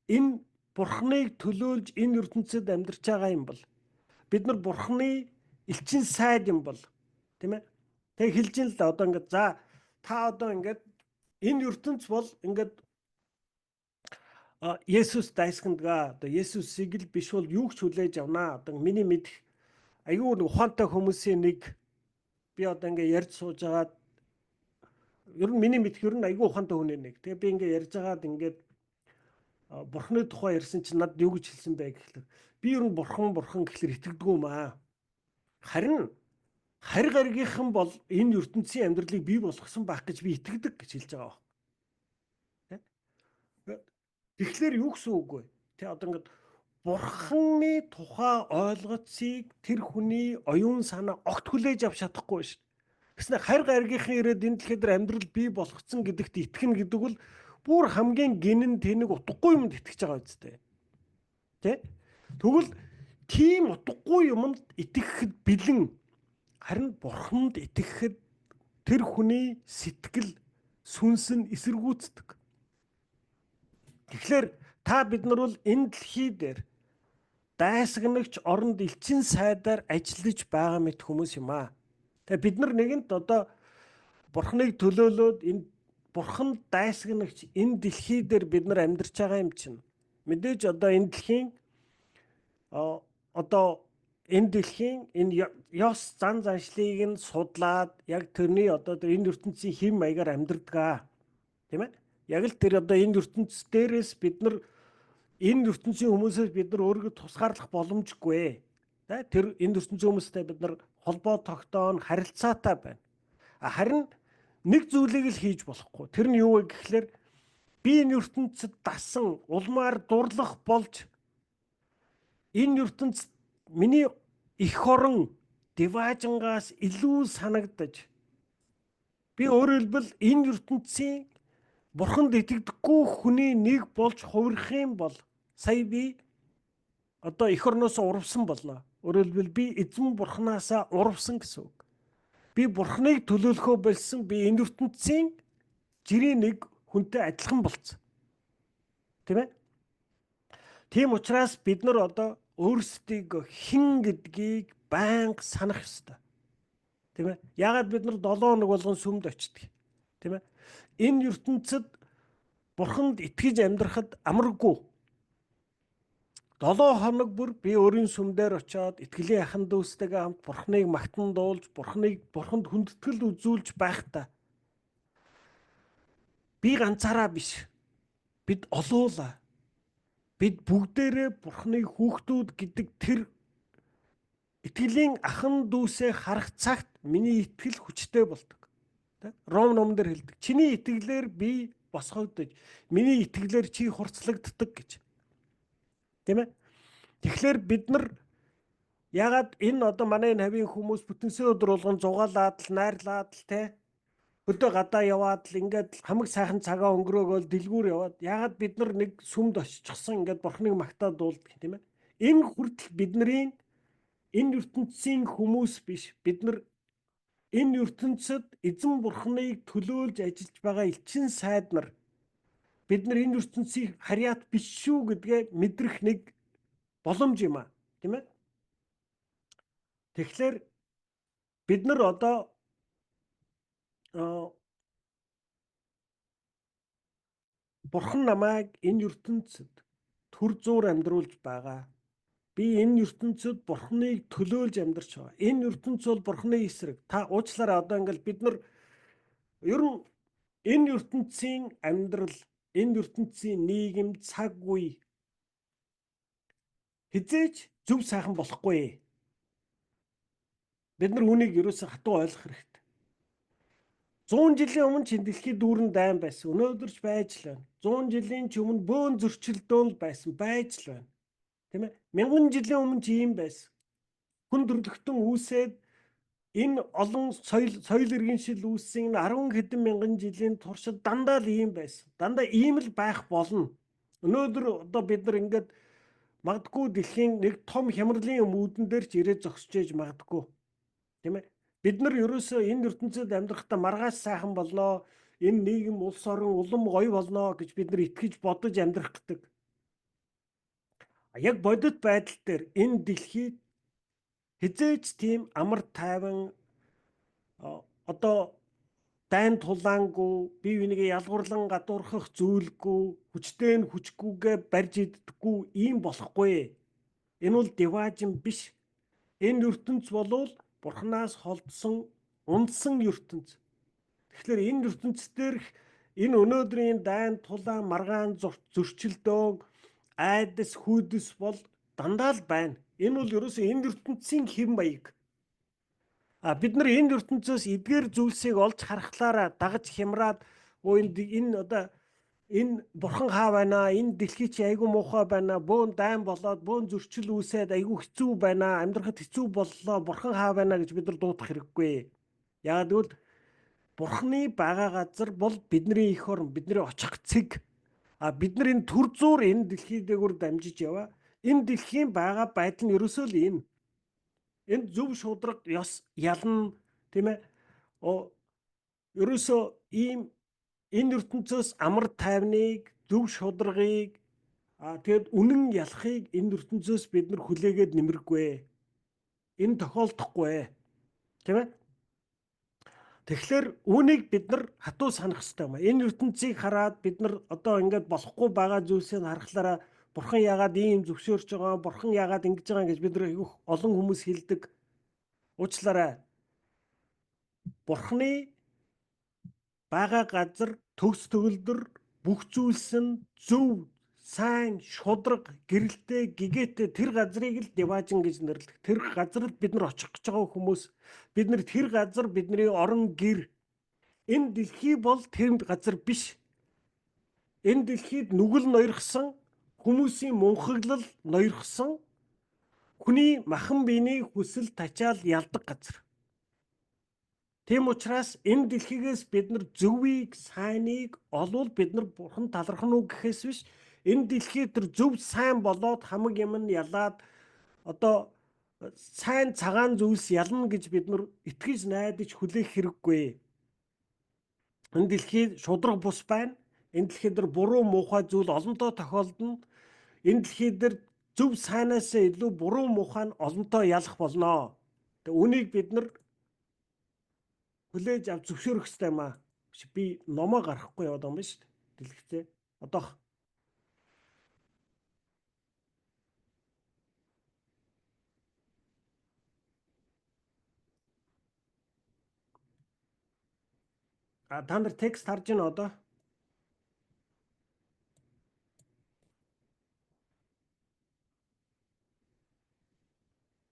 B: энэ Бурхныг төлөөлж энэ ертөнцид амьдарч байгаа юм бол, бид нар Бурхны элчин сайд юм бол, тийм ээ? Тэг хэлж ин л да, одоо ингээд за та одоо ингээд энэ ертөнц бол ингээд Есүс дайсагнадгаа, одоо Есүсийг л биш бол юу ч хүлээж авнаа. Одоо миний мэдэх аюу нэг ухаантай хүмүүсийн нэг би одоо ингээ ярьж сууж агаад, ер нь миний мэдэх ер нь аюу ухаантай хүний нэг. Тэгээ би ингээ ярьж агаад ингээд Бурхны тухай ярьсан чинь надад юу гэж хэлсэн бэ гэхлээр би ер нь бурхан бурхан гэхлээр итгэдэггүй юм аа. Харин харь гаргийнхан бол энэ ертөнцийн амьдралыг бий болгосон байх гэж би итгэдэг гэж хэлж байгаа баг. Тэгэхээр юу гэсэн үг вэ? Тэ, одоо ингээд Бурханы тухай ойлголцыг тэр хүний оюун санаа огт хүлээж авч чадахгүй шин. Тэгснэ харь гаргийнхан ирээд энэ дэлхийд дээр амьдрал бий болгоцсон гэдэгт итгэнэ гэдэг бол бүр хамгийн гинэн тэнэг утгагүй юмд итгэж байгаа үстэй. Тэ? Тэгвэл тийм утгагүй юмд итгэхэд бэлэн, харин Бурханд итгэхэд тэр хүний сэтгэл сүнс нь эсэргүүцдэг. Тэгэхээр та бид нар бол энэ дэлхий дээр дайсагнагч оронд элчин сайдаар ажиллаж байгаа мэт хүмүүс юм аа. Тэгээ бид нар нэгэнт одоо Бурхныг төлөөлөөд энэ Бурхан дайсагнагч энэ дэлхий дээр бид нар амьдарч байгаа юм чинь. Мэдээж одоо энэ дэлхийн одоо энэ дэлхийн энэ ёс зан заншлыг нь судлаад яг тэрний одоо энэ ертөнцийн хэм маягаар амьдардаг. Тийм ээ? Яг л тэр одоо энэ ертөнц дээрээс бид нар энэ ертөнцийн хүмүүсээс бид нар өөрийгөө тусгаарлах боломжгүй. Тэ, тэр энэ ертөнцийн хүмүүстэй бид нар холбоо тогтоон, харилцаатай байна. А харин нэг зүйлийг л хийж болохгүй. Тэр нь юу вэ гэхлээр би энэ ертөнцид дасан улмаар дурлах болж энэ ертөнцид миний эх орон диваажингаас илүү санагдаж, би өөрөөр хэлбэл энэ ертөнцийн бурханд итгэдэггүй хүний нэг болж хувирах юм бол сая би одоо эх орноос урвсан болно. Өөрөөр хэлбэл би эзэн бурхнаасаа урвсан гэсэн үг. Би бурхныг төлөөлөхөө болсон, би энэ ертөнцийн жирийн нэг хүнтэй адилхан болцсон. Тийм ээ? Тийм учраас бид нар одоо өөрсдийг хэн гэдгийг байнга санах ёстой. Тийм ээ? Яагаад бид нар 7 хоног болгон сүмд очдөг? Тийм ээ? Энэ ертөнцид бурханд итгэж амьдрахад амаргүй. 7 хоног бүр би өөрийн сүм дээр очиод итгэлийн ахан дүүстэйгээ хамт бурхныг магтан дуулж, бурханд хүндэтгэл үзүүлж байхдаа би ганцаараа биш. Бид олуула. Бид бүгдээрээ бурхны хүүхдүүд гэдэг тэр итгэлийн ахан дүүсээ харах цагт миний итгэл хүчтэй болдог. Ром номон дээр хэлдэг. Чиний итгэлээр би босгогдож, миний итгэлээр чи хурцлагддаг гэж. Тийм ээ? Тэгэхээр бид нар ягаад энэ одоо манай энэ хавийн хүмүүс бүтэнсээ өдөр болгон зугаалаад л найрлаад л те хөдөө гадаа яваад л ингээд хамаг сайхан цагаа өнгөрөөгөөл дэлгүүр яваад ягаад бид нар нэг сүмд оччихсан ингээд бурхныг магтаад дуулдаг, тийм ээ? Энэ хүртэл бидний энэ ертөнцийн хүмүүс биш. Бид нар энэ ертөнцид эзэн бурхныг төлөөлж ажиллаж байгаа элчин сайд нар. Бид нар энэ ертөнцийн харьяат биш шүү гэдгээ мэдрэх нэг боломж юм а, тийм ээ? Тэгэхээр бид нар одоо бурхан намайг энэ ертөнцид төр зуур амьдруулж байгаа. Би энэ ертөнцид бурхныг төлөөлж амьдарч байгаа. Энэ ертөнц бол бурхны эсрэг. Та уучлаарай, одоо ингээл бид нар ер нь энэ ертөнцийн амьдрал, энэ ертөнцийн нийгэм, цаг үе хизээч зөв сайхан болохгүй. Бид нар үүнийг ерөөсөө хатуу ойлгох хэрэгтэй. 100 жилийн өмнө ч дэлхийд дүүрэн дайн байсан. Өнөөдөр ч байж л байна. 100 жилийн ч өмнө бөөн зөрчилдөөн байсан, байж л байна. Тийм ээ? 1000 жилийн өмнө ч ийм байсан. Хүн төрөлхтөн үүсээд энэ олон соёл иргэншил үүссэн 10 хэдэн мянган жилийн туршид дандаа л ийм байсан. Дандаа ийм л байх болно. Өнөөдөр одоо бид нар ингээд магадгүй дэлхийн нэг том хямралын үүдэн дээр ч ирээд зогсож ээж магадгүй. Тийм ээ? Бид нар ерөөсөө энэ ертөнцид амьдрахдаа маргааш сайхан болноо, энэ нийгэм, улс орон улам гоё болноо гэж бид нар итгэж бодож амьдрах гэдэг. Яг бодит байдал дээр энэ дэлхийд хизээч тийм амар тайван одоо дайн тулаангүй, бие бинийгээ ялгуурлан гадуурхах зүйлгүй, хүчтэй нь хүчгүйгээ барьж иддэггүй ийм болохгүй. Энэ бол диваажин биш. Энэ ертөнц болвол бурхнаас холдсон унтсан ертөнц. Тэгэхээр энэ ертөнц дээрх энэ өнөөдрийн дайн тулаан, маргаан, зөрчилдөөн, айдас, хүйдэс бол дандаа л байна. Энэ бол ерөөсөө энэ ертөнцийн хэв маяг. А бид нар энэ ертөнцөөс эдгээр зүйлсийг олж харахлаараа дагаж хямраад энэ одоо энэ бурхан хаа байна, энэ дэлхий чи айгүй муухай байна, бөөн дайн болоод бөөн зөрчил үүсээд айгүй хэцүү байна, амьдрахад хэцүү боллоо, бурхан хаа байна гэж бид нар дуудах хэрэггүй. Яагаад гэвэл бурханы байгаа газар бол бидний эх орон, бидний очих цэг. А бид нар энэ төр зуур энэ дэлхий дээгүүр дамжиж яваа. Энэ дэлхийн байгаа байдал нь ерөөсөө л энэ. Энд зөв шударга ёс ялна, тийм ээ? Ерөөсөө ийм энэ ертөнцөөс амар тайвныг, зөв шударгыг, тэгэд үнэн ялахыг энэ ертөнцөөс бид нар хүлээгээд нэмэргүй. Энэ тохиолдохгүй. Тийм ээ? Тэгэхээр үүнийг бид нар хатуу санах хэрэгтэй юм а. Энэ ертөнцийг хараад бид нар одоо ингээд болохгүй байгаа зүйлсийг харахлаараа бурхан яагаад ийм зөвшөөрч байгаа, бурхан яагаад ингэж байгаа гэж бид нар их олон хүмүүс хэлдэг. Уучлаарай. Бурханы байгаа газар төгс төгөлдөр бүх зүйлс нь зөв, сайн, шударга, гэрэлтэй, гэгээтэй тэр газрыг л диваажин гэж нэрлэдэг. Тэр газар л бид нар очих гэж байгаа хүмүүс. Бид нар тэр газар бидний орон гэр. Энэ дэлхий бол тэр газар биш. Энэ дэлхийд нүгэл ноёрхсон, хүмүүсийн мунхаглал ноёрхсон, Хүний махан биений хүсэл тачаал ялдаг газар. Тийм учраас энэ дэлхийгээс бид нар зөвийг, сайныг олвол бид нар бурхан талархна уу гэхээс биш, энэ дэлхий тэр зөв сайн болоод хамаг юм нь ялаад одоо сайн цагаан зүйлс ялна гэж бид нар итгэж найдаж хүлээх хэрэггүй. Энэ дэлхий шудраг бус байна. Энэ дэлхий дээр буруу муухай зүйл олонтоо тохиолдоно. Энэ дэлхий дээр зөв сайнаас илүү буруу муухай нь олонтоо ялах болно. Тэгээ үнийг бид нар хүлээж авч зөвшөөрөх ёстой юм аа. Би номоо гаргахгүй яваад байгаа юм байна шүү дээ. Дэлгэцээ. Одоох. А та нар текст харж байна одоо?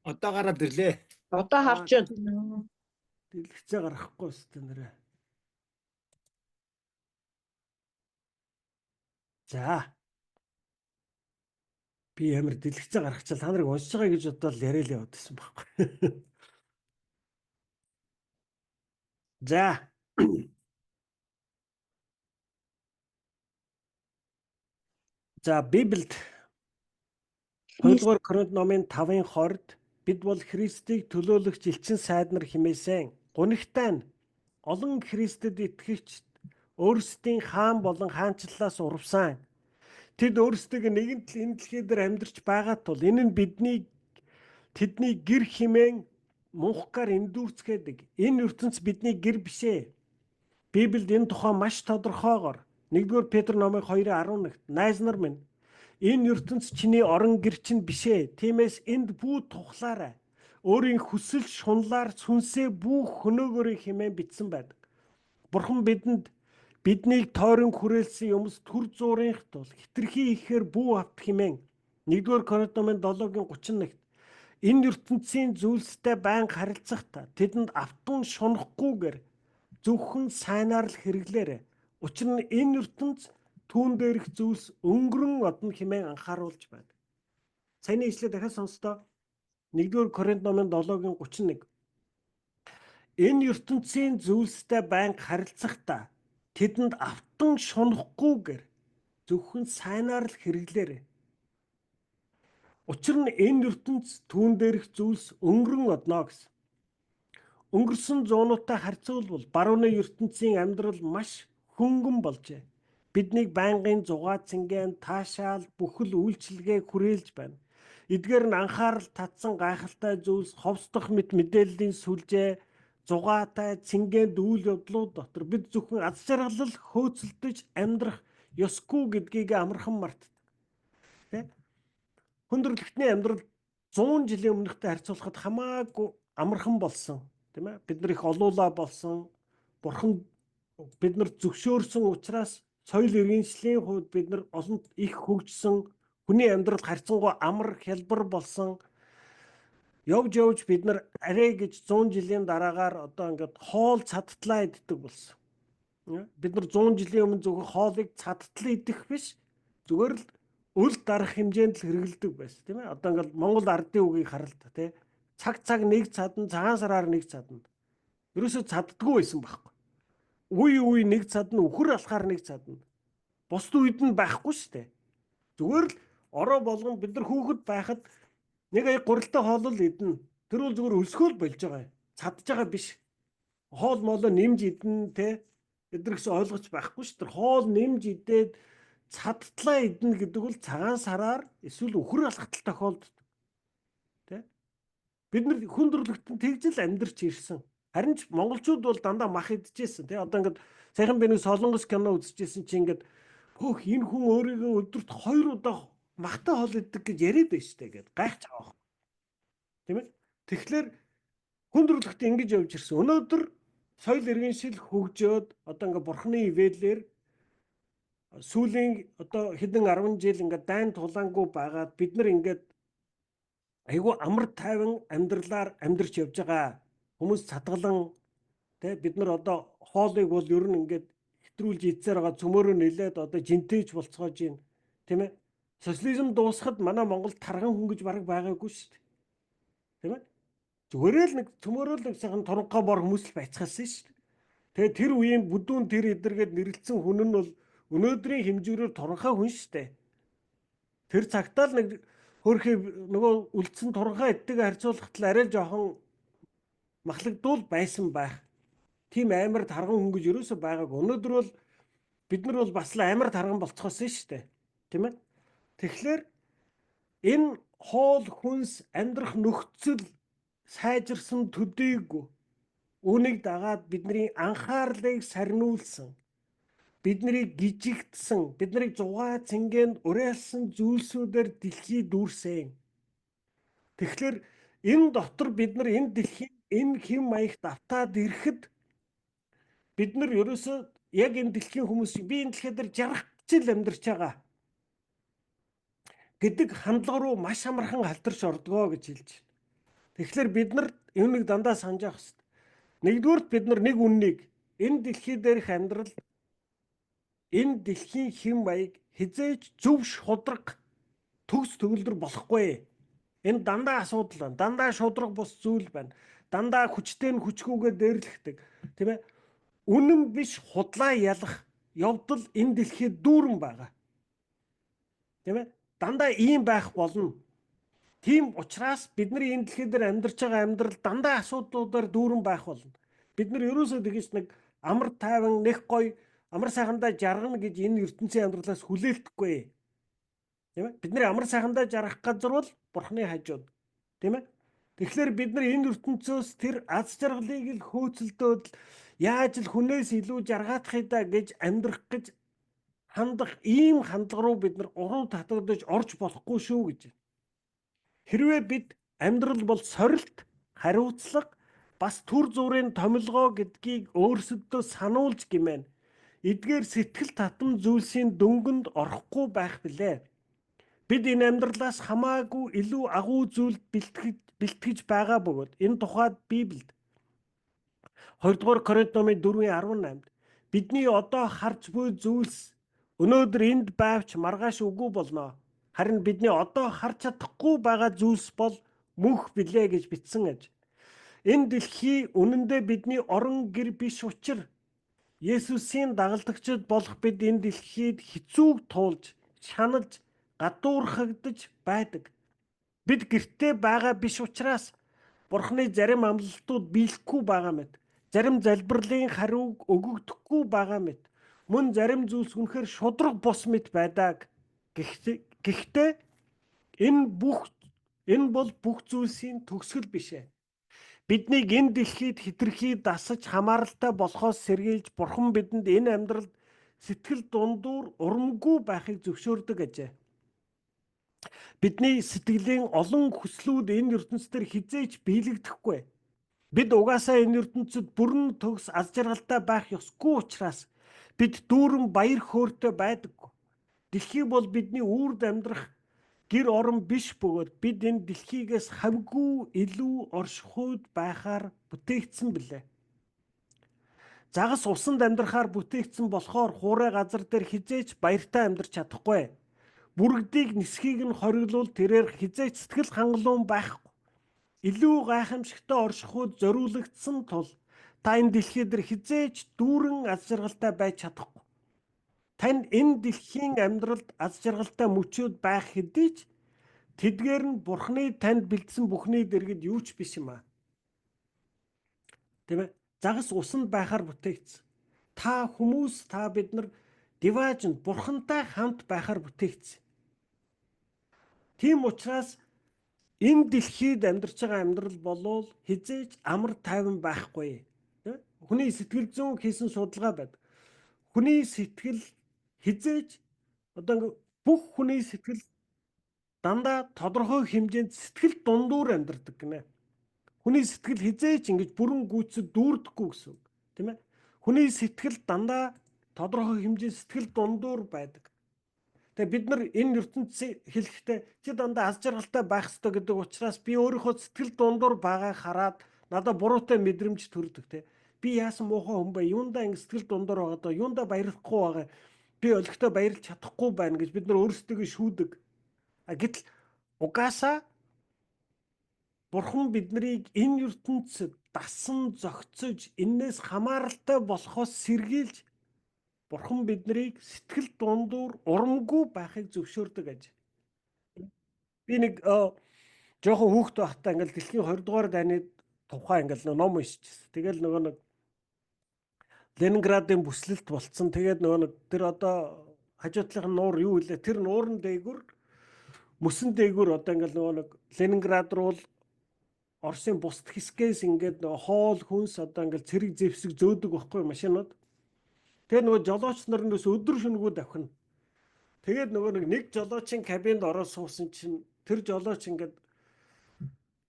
C: Одоо гараад ирлээ.
D: Одоо харж байна.
B: Дэлгэцээ гаргахгүй өстэй нэрээ. За. Би ямар дэлгэцээ гаргачаал та нарыг уншиж байгаа гэж бодоод яриа л яваад байсан байхгүй. За. За, Библиэд 2-р Коринт номын 5-ын 20-д бид бол Христийг төлөөлөгч элчин сайд нар хэмээсэн. Гунигтай нь олон Христэд итгэгч өөрсдийн хаан болон хаанчлалаас урвсан. Тэд өөрсдөө нэгэн тал энэ дэлхий дээр амьдарч байгаа тул энэ нь бидний тэдний гэр хэмээн мунхгаар эндүүрцгээдэг. Энэ ертөнц бидний гэр биш ээ. Библиэд энэ тухай маш тодорхойгоор 1-р Петр номын 2:11-т найз нар минь, энэ ертөнц чиний орон гэр чинь биш ээ. Тиймээс энд бүү тухлаарай. Өөрийн хүсэл шунлаар сүнсээ бүү хөнөөгөөрэй хэмээн бичсэн байдаг. Бурхан бидэнд биднийг тойрон хүрээлсэн юмс түр зуурынх тул хэтэрхий ихээр бүү авт хэмээн 1-р Коринт номын 7-гийн 31-т энэ ертөнцийн зүйлстэй байнга харилцахдаа тэдэнд автан шунахгүйгээр зөвхөн сайнаар л хэрэглээрэй. Учир нь энэ ертөнц түүн дээрх зүйлс өнгөрөн одно хэмээн анхааруулж байна. Саяны ишлэл дахиад сонстоо. 1-р Коринт номын 7-гийн 31. Энэ ертөнцийн зүйлстэй байнга харилцахдаа тэдэнд автан шунахгүйгээр зөвхөн сайнаар л хэрэглээрэй. Учир нь энэ ертөнц түүн дээрх зүйлс өнгөрөн одно гэсэн. Өнгөрсөн зуунуудтай харьцуулбал барууны ертөнцийн амьдрал маш хөнгөн болжээ. Биднийг байнгын зугаа цэнгээн таашаал бүхэл үйлчилгээ хүрээлж байна. Эдгээр нь анхаарал татсан гайхалтай зүйлс ховсдох мэт мэдээллийн сүлжээ зугаатай цэнгээнд үйл явдлууд дотор бид зөвхөн аз жаргалал хөөцөлдөж амьдрах ёсгүй гэдгийг амархан мартдаг. Тэ? Хүндрэлтний амьдрал 100 жилийн өмнөхтэй харьцуулахад хамаагүй амархан болсон, тийм ээ? Бид нар их олуулаа болсон. Бурхан бид нар зөвшөөрсөн учраас соёл иргэншлийн хувьд бид нар олон их хөгжсөн, хүний амьдрал харьцангуй амар хялбар болсон. Явж явж бид нар арай гэж 100 жилийн дараагаар одоо ингээд хоол цадтлаа иддэг болсон. Бид нар 100 жилийн өмнө зөвхөн хоолыг цадтлаа идэх биш, зүгээр л үл дарах хэмжээнд л хэрэгэлдэг байсан, тийм ээ. Одоо ингээд Монгол ардын үгийг харал та, тий. Цаг цаг нэг цадна, цагаан сараар нэг цадна. Ерөөсөө цаддаггүй байсан байхгүй. Үе үе нэг цадна, үхэр алхаар нэг цадна. Бусд үед нь байхгүй шүү дээ. Зүгээр л ороо болгон бид нар хүүхэд байхад нэг ая гурилтай хоол л идэнэ. Тэр бол зүгээр өлсгөөл болж байгаа юм. Цадж байгаа биш. Хоол молоо нэмж идэнэ те. Бид нар гэсэн ойлгож байхгүй шүү. Тэр хоол нэмж идээд цадтлаа идэнэ гэдэг бол цагаан сараар эсвэл үхэр алхтал тохиолддог. Тэ? Бид нар хүн төрөлхтөн тэгж л амьдарч ирсэн. Харин ч монголчууд бол дандаа мах идчихсэн тий. Одоо ингээд саяхан би нэг солонгос кино үзчихсэн чи ингээд хөөх энэ хүн өөрийгөө өдөрт 2 удаа махтай хоол иддэг гэж яриад байна штэ гэд гайхаж байгаа юм. Тийм ээ? Тэгэхээр хүн төрөлхтөн ингэж явж ирсэн. Өнөөдөр соёл иргэншил хөгжөөд одоо ингээд бурхны ивэлээр сүүлийн одоо хэдэн 10 жил ингээд дайн тулаангүй байгаад бид нар ингээд айгүй амар тайван амьдралаар амьдарч явж байгаа. Хүмүүс цадгалан тэ бид нар одоо хоолыг бол ер нь ингээд хэтрүүлж идсээр байгаа, цөмөөрөө нилээд одоо жинтэж болцоож байна. Тийм ээ? Социализм дуусахад манай Монгол тарган хүн гэж бараг байгаагүй шүү дээ. Тийм ээ? Зүгээрээ л нэг цөмөрөө л нэг сайхан туранхай бор хүмүүс л байцгаалсан шүү дээ. Тэгээ тэр үеийн бүдүүн тэр эдэргээд нэрлэлсэн хүн нь бол өнөөдрийн хэмжүүрээр туранхай хүн шүү дээ. Тэр цагтаа л нэг хөөрхий нөгөө үлдсэн туранхай эдтэйгээ харьцуулахад л арай л жоохон махлагдуул байсан байх. Тийм амар тарган хүн гэж ерөөсөө байгааг. Өнөөдөр бол бид нар бол бас л амар тарган болцохоос шүү дээ. Тийм ээ? Тэгэхээр энэ хоол хүнс амьдрах нөхцөл сайжирсан төдийгүй үүнийг дагаад бидний анхаарлыг сарниулсан, биднийг гижигдсэн, биднийг зугаа цэнгэнд уриалсан зүйлсүүдээр дэлхий дүүрсэн. Тэгэхээр энэ дотор бид нар энэ дэлхийн энэ хэм маягт автаад ирэхэд бид нар ерөөсөө яг энэ дэлхийн хүмүүс би энэ дэлхий дээр жаргах гэж л амьдарч байгаа гэдэг хандлага руу маш амархан халдварч ордгоо гэж хэлж байна. Тэгэхээр бид нар юуныг дандаа санаж явах хэрэгтэй. Нэгдүгüрт бид нар нэг үннийг энэ дэлхий дээрх амьдрал энэ дэлхийн хэм маяг хизээж зөв шудраг төгс төгөлдөр болохгүй. Энэ дандаа асуудал байна. Дандаа шудраг бус зүйл байна. Дандаа хүчтэй нь хүчгүйгээ дээрлэхдэг. Тийм ээ? Үнэн биш худлаа ялах явдал энэ дэлхийд дүүрэн байгаа. Тийм ээ? Дандаа ийм байх болно. Тийм учраас бидний энэ дэлхий дээр амьдарч байгаа амьдрал дандаа асуудлуудаар дүүрэн байх болно. Бид нар ерөөсөө тэгэж нэг амар тайван нэг гоё амар сайхандаа жаргана гэж энэ ертөнцийн амьдралаас хүлээлтэхгүй. Тийм ээ? Бидний амар сайхандаа жаргах газар бол Бурхны хажууд. Тийм ээ? Тэгэхээр бид нар энэ ертөнцөөс тэр аз жаргалыг л хөөцөлдөөд яаж л хүнээс илүү жаргаадах даа гэж амьдрах гэж хандах ийм хандлага руу бид нар уруу татагдаж орж болохгүй шүү гэж. Хэрвээ бид амьдрал бол сорилт, хариуцлага, бас түр зуурын томилгоо гэдгийг өөрсөддөө сануулж гимэн. Эдгээр сэтгэл татам зүйлсийн дөнгөнд орохгүй байх билээ. Бид энэ амьдралаас хамаагүй илүү агуу зүйлд бэлтгэж байгаа бөгөөд энэ тухайд Библиэд 2 дугаар Коринт номын 4:18-д бидний одоо харж буй зүйлс өнөөдөр энд байвч маргааш үгүй болно. Харин бидний одоо харж чадахгүй байгаа зүйлс бол мөнх билээ гэж бичсэн аж. Энэ дэлхий үнэндээ бидний орон гэр биш учир Есүсийн дагалдагчид болох бид энэ дэлхийд хэцүүг туулж, шаналж, гадуурхагдаж байдаг. Бид гэртээ байгаа биш учраас Бурхны зарим амлалтууд биелэхгүй байгаа мэт. Зарим залбирлын хариуг өгөгдөхгүй байгаа мэт. Мөн зарим зүйлс үнэхээр шудраг бус мэт байдаг. Гэхдээ энэ бол бүх зүйлсийн төгсгөл биш ээ. Биднийг энэ дэлхийд хэтэрхий дасаж хамааралтай болохоос сэргийлж Бурхан бидэнд энэ амьдралд сэтгэл дундуур урамгүй байхыг зөвшөөрдөг ажээ. Бидний сэтгэлийн олон хүслүүд энэ ертөнцийн хизээж биелэгдэхгүй. Бид угаасаа энэ ертөнцид бүрэн төгс аз жаргалтай байх ёсгүй учраас бид дүүрэн баяр хөөртэй байдаггүй. Дэлхий бол бидний үүрд амьдрах гэр орон биш бөгөөд бид энэ дэлхийгээс хавьгүй илүү оршихуйд байхаар бүтээгдсэн билээ. Загас усанд амьдрахаар бүтээгдсэн болохоор хуурай газар дээр хизээч баяртай амьдарч чадахгүй. Бүрэгдийг нисхийг нь хориглуул тэрээр хизээч сэтгэл хангалуун байхгүй. Илүү гайхамшигтай оршихуйд зориулагдсан тул та энэ дэлхий дээр хизээч дүүрэн аз жаргалтай байж чадахгүй. Танд энэ дэлхийн амьдралд аз жаргалтай мөчүүд байх хэдий ч тэдгээр нь Бурхны танд бэлдсэн бүхний дэргэд юу ч биш юм аа. Тийм ээ? Загас усанд байхаар бүтээгдсэн. Та хүмүүс, та бид нар диваажинд Бурхантай хамт байхаар бүтээгдсэн. Тийм учраас энэ дэлхийд амьдарч байгаа амьдрал болвол хизээж амар тайван байхгүй. Хүний сэтгэл зүйн хийсэн судалгаа байдаг. Хүний сэтгэл хизээж одоо бүх хүний сэтгэл дандаа тодорхой хэмжээнд сэтгэл дундуур амьдардаг гинэ. Хүний сэтгэл хизээж ингэж бүрэн гүйцэд дүүрдэхгүй гэсэн үг, тийм ээ? Хүний сэтгэл дандаа тодорхой хэмжээнд сэтгэл дундуур байдаг. Тэгээ бид нар энэ ертөнцийн хэлэхдээ чи дандаа аз жаргалтай байх ёстой гэдэг учраас би өөрийнхөө сэтгэл дундуур байгааг хараад надад буруутай мэдрэмж төрдөг, тийм. Би яасан муухай хүн бэ? Юундаа ингэ сэтгэл дундуур байгаа даа? Юундаа баярлахгүй байгаа? Би олигтой баярлж чадахгүй байна гэж бид нар өөрсдийгөө шүүдэг. А гэтэл угаасаа Бурхан биднийг энэ ертөнцид дасан зохицож, энээс хамааралтай болохоос сэргийлж, Бурхан биднийг сэтгэл дундуур урамгүй байхыг зөвшөөрдөг гэж. Би нэг жоохон хүүхэд байхдаа ингээл дэлхийн 20 дугаар дайны тухай ингээл ном уншижсэн. Тэгэл нөгөө нэг Ленинградын бүслэлт болцсон. Тэгээд нөгөө нэг тэр одоо хажуу талын нуур юу вэ? Тэр нуурын дээгүр, мөсөн дээгүр одоо ингээл нөгөө нэг Ленинград руу Оросын бусд хэсгээс ингээд нөгөө хоол хүнс одоо ингээл цэрэг зэвсэг зөөдөг байхгүй машинууд. Тэгээд нөгөө жолооч нар нөөс өдөр шөнөгүй давхина. Тэгээд нөгөө нэг жолоочийн кабинд ороод суусан чинь тэр жолооч ингээд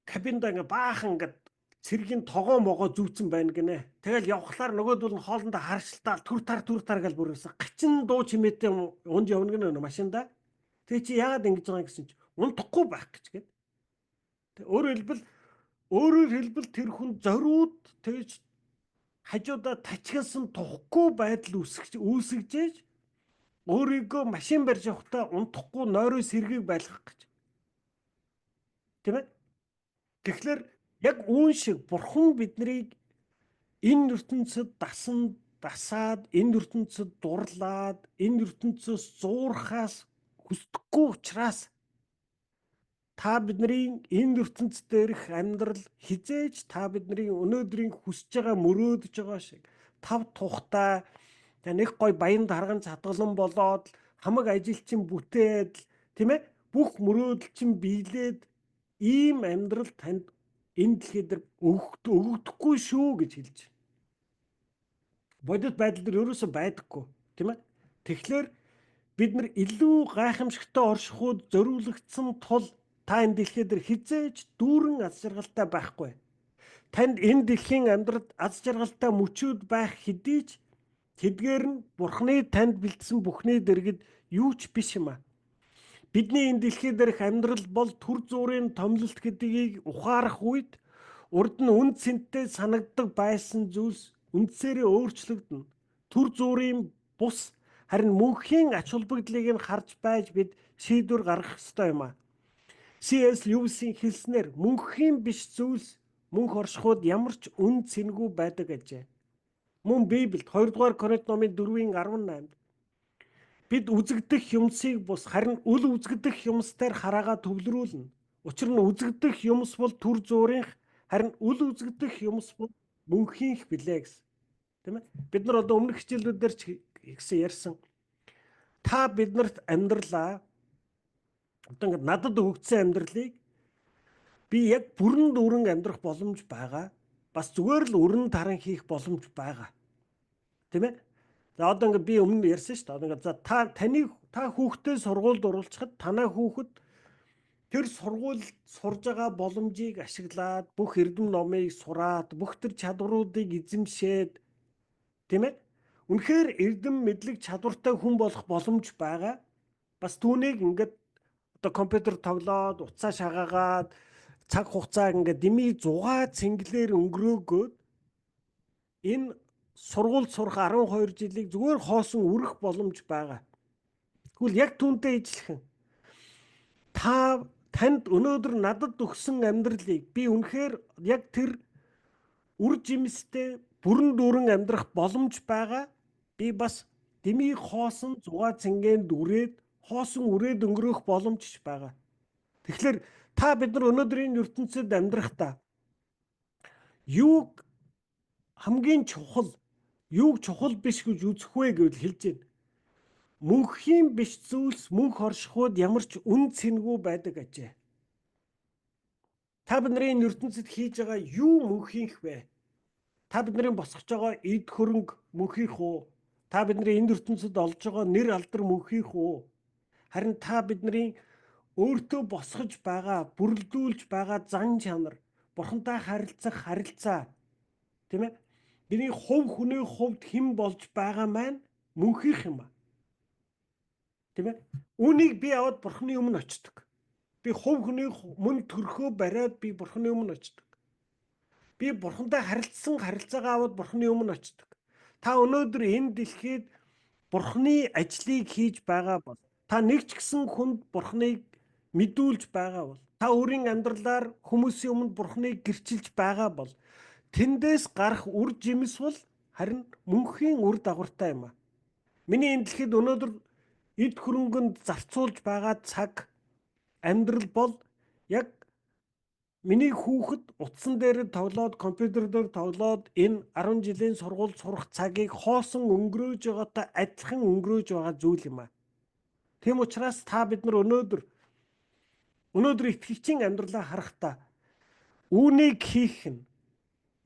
B: кабинд ингээд баахан ингээд цэргийн тогоо могоо зүүцэн байна гинэ. Тэгэл явхлаар нөгөөдөл нь хоолндоо харшилтаал түр тар түр тар гэл бүрээсэ гачин дуу чимээтэй унж явна гинэ машинда. Тэгээ чи яагаад ингэж байгаа гэсэн чи унтахгүй байх гэж гээд. Тэг өөрөөр хэлбэл тэр хүн зориуд тэгж хажуудаа тачгалсан тухгүй байдал үүсгэж үүсгэжээж өөрийгөө машин барьж явахдаа унтахгүй нойроо сэргийг байлгах гэж. Тийм ээ? Тэгэхээр яг үүн шиг Бурхан биднийг энэ ертөнцид дасан дасаад, энэ ертөнцид дурлаад, энэ ертөнцөөс зуурхаас хүсдэггүй учраас та бидний энэ ертөнц дээрх амьдрал хэзээ ч та бидний өнөөдрийн хүсэж байгаа, мөрөөдөж байгаа шиг тав тухтай нэг гой баян тарган чадгалан болоод, хамаг ажил чинь бүтээд, тийм ээ, бүх мөрөөдөл чинь биелээд ийм амьдрал танд энэ дэлхий дээр өгөгдөхгүй шүү гэж хэлж байна. Бодит байдал дээр ерөөсөө байдаггүй, тийм ээ. Тэгэхээр бид нар илүү гайхамшигтай оршихуйд зориулагдсан тул та энэ дэлхий дээр хэзээ ч дүүрэн аз жаргалтай байхгүй. Танд энэ дэлхийн амьдралд аз жаргалтай мөчүүд байх хэдий ч тэдгээр нь Бурхны танд бэлдсэн бүхний дэргэд юу ч биш юм а. Бидний энэ дэлхий дээрх амьдрал бол түр зуурын томилолт гэдгийг ухаарах үед урд нь үнэ цэнтэй санагддаг байсан зүйлс үндсээрээ өөрчлөгдөнө. Түр зуурын бус харин мөнхийн ач холбогдлыг нь харж байж бид шийдвэр гаргах ёстой юм а. C.S. Lewis-ийн хэлснээр мөнхийн биш зүйлс мөнх оршихуйд ямар ч үнэ цэнгүй байдаг ажээ. Мөн Библиэд 2 дугаар Коринт номын 4-ийн 18-д бид үзэгдэх юмсыг бус харин үл үзэгдэх юмс дээр хараагаа төвлөрүүлнэ. Учир нь үзэгдэх юмс бол түр зуурынх, харин үл үзэгдэх юмс бол мөнхийнх билээ гэсэн. Тийм ээ? Бид нар одоо өмнөх хичээлүүдээр ч ихсэн ярьсан. Та биднэрт амьдралаа одоо ингээд надад өгөгдсөн амьдралыг би яг бүрэн дүүрэн амьдрах боломж байгаа. Бас зүгээр л өрн таран хийх боломж байгаа. Тийм ээ? За, одоо ингээд би өмнө ярьсан шүү дээ. Одоо ингээд за та таны та хүүхдээ сургуульд оруулахад танай хүүхэд тэр сургууль сурж байгаа боломжийг ашиглаад, бүх эрдэм номыг сураад, бүх тэр чадваруудыг эзэмшээд, тийм ээ? Үнэхээр эрдэм мэдлэг чадвартай хүн болох боломж байгаа. Бас түүнийг ингээд одоо компьютер тоглоод, утсаа шагаагаад, цаг хугацааг ингээд дэмий зугаа цэнгэлээр өнгөрөөгөөд энэ сургуульд сурах 12 жилийг зүгээр хоосон үрэх боломж байгаа. Тэгвэл яг түүнтэй ижилхэн та танд өнөөдөр надад өгсөн амьдралыг би үнэхээр яг тэр үр жимстэй бүрэн дүүрэн амьдрах боломж байгаа. Би бас дэмий хоосон зугаа цэнгэнд үрээд, хоосон үрээд өнгөрөөх боломж ч байгаа. Тэгэхээр та бид нар өнөөдрийн ертөнцид амьдрахдаа юуг хамгийн чухал, юуг чухал биш гэж үзэх вэ гэвэл хэлж байна. Мөнхийн биш зүйлс мөнх оршихуйд ямар ч үнэ цэнгүй байдаг ажээ. Та бидний ертөнцид хийж байгаа юу мөнхийнх вэ? Та бидний босгож байгаа эд хөрөнгө мөнхийнх үү? Та бидний энэ ертөнцид олж байгаа нэр алдар мөнхийнх үү? Харин та бидний өөртөө босгож байгаа, бүрэлдүүлж байгаа зан чанар, бурхантай харилцах харилцаа, тийм ээ? Бидний хувь хүний хувьд хэн болж байгаа маань мөнхийнх юм а. Тийм ээ? Үүнийг би аваад бурхны өмнө очдог. Би хувь хүний мөн төрхөө бариад би бурхны өмнө очдог. Би бурхантай харилцсан харилцаагаа аваад бурхны өмнө очдог. Та өнөөдөр энэ дэлхийд бурхны ажлыг хийж байгаа бол, та нэг ч гэсэн хүнд бурхныг мэдүүлж байгаа бол Та өөрийн амьдралаар хүмүүсийн өмнө Бурхныг гэрчилж байгаа бол тэндээс гарах үр жимс бол харин мөнхийн үр дагавартай юм а. Миний энэ дэлхийд өнөөдөр эд хөрөнгөнд зарцуулж байгаа цаг амьдрал бол яг миний хүүхэд утсан дээр тоглоод, компьютер дээр тоглоод энэ 10 жилийн сургууль сурах цагийг хоосон өнгөрөөж байгаатай адилхан өнгөрөөж байгаа зүйл юм а. Тийм учраас та бид нар өнөөдөр итгэгчийн амьдралаа харахтаа үүнийг хийх нь,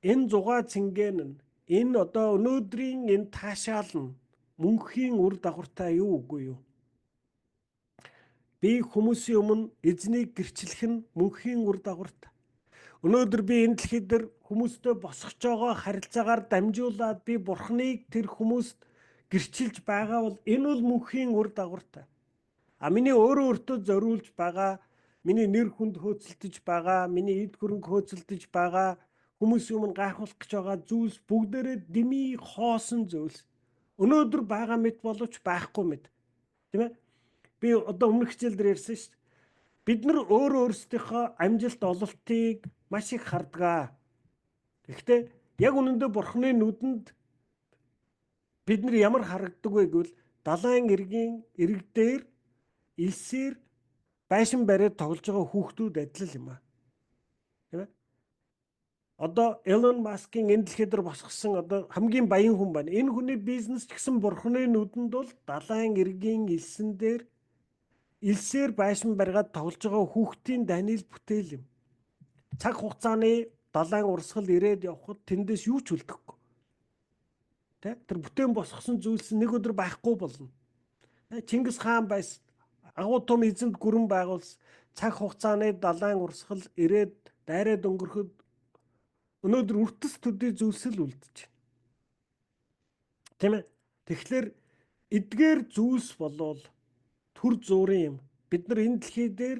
B: энэ зугаа цэнген нь, энэ одоо өнөөдрийн энэ таашаал нь мөнхийн үр дагавартай юу, үгүй юу? Би хүмүүсийн өмнө эзнийг гэрчлэх нь мөнхийн үр дагавартай. Өнөөдөр би энэ дэлхий дээр хүмүүстэй босгож байгаа харилцаагаар дамжуулаад би Бурхныг тэр хүмүүст гэрчилж байгаа бол энэ бол мөнхийн үр дагавартай. А миний өөрөө өөртөө зориулж байгаа, миний нэр хүнд хөөцөлдөж байгаа, миний эд хөрөнгө хөөцөлдөж байгаа, хүмүүсийн өмнө гайхуулах гэж байгаа зүйлс бүгдээрээ дэмий, хоосон зүйлс. Өнөөдөр байгаа мэт боловч байхгүй мэт. Тийм ээ? Би одоо өмнөх хичээл дээр ярьсан шүү дээ. Бид нар өөр өөрсдийнхөө амжилт ололтыг маш их хардгаа. Гэхдээ яг үнэндээ Бурхны нүдэнд бид нар ямар харагддаг вэ гэвэл далайн эргийн эрэг дээр элсээр байшин бариад тоглож байгаа хүүхдүүд адил юм аа. Тийм ээ? Одоо Элон Маскын энэ дэлхий дээр босгосон одоо хамгийн баян хүн байна. Энэ хүний бизнес ч гэсэн Бурхны нүдэнд бол далайн эргийн элсэн дээр элсээр байшин бариад тоглож байгаа хүүхдийн данил бүтээл юм. Цаг хугацааны далайн урсгал ирээд явхад тэндээс юу ч үлдэхгүй. Тэ? Тэр бүтээн босгосон зүйлс нэг өдөр байхгүй болно. Чингис хаан байсан. Агуу том эзэнт гүрэн байгуулсан. Цаг хугацааны далайн урсгал ирээд дайраад өнгөрөхөд өнөөдөр үртэс төдий зүйлс л үлдэж байна. Тийм ээ? Тэгэхээр эдгээр зүйлс болвол түр зуурын юм. Бид нар энэ дэлхий дээр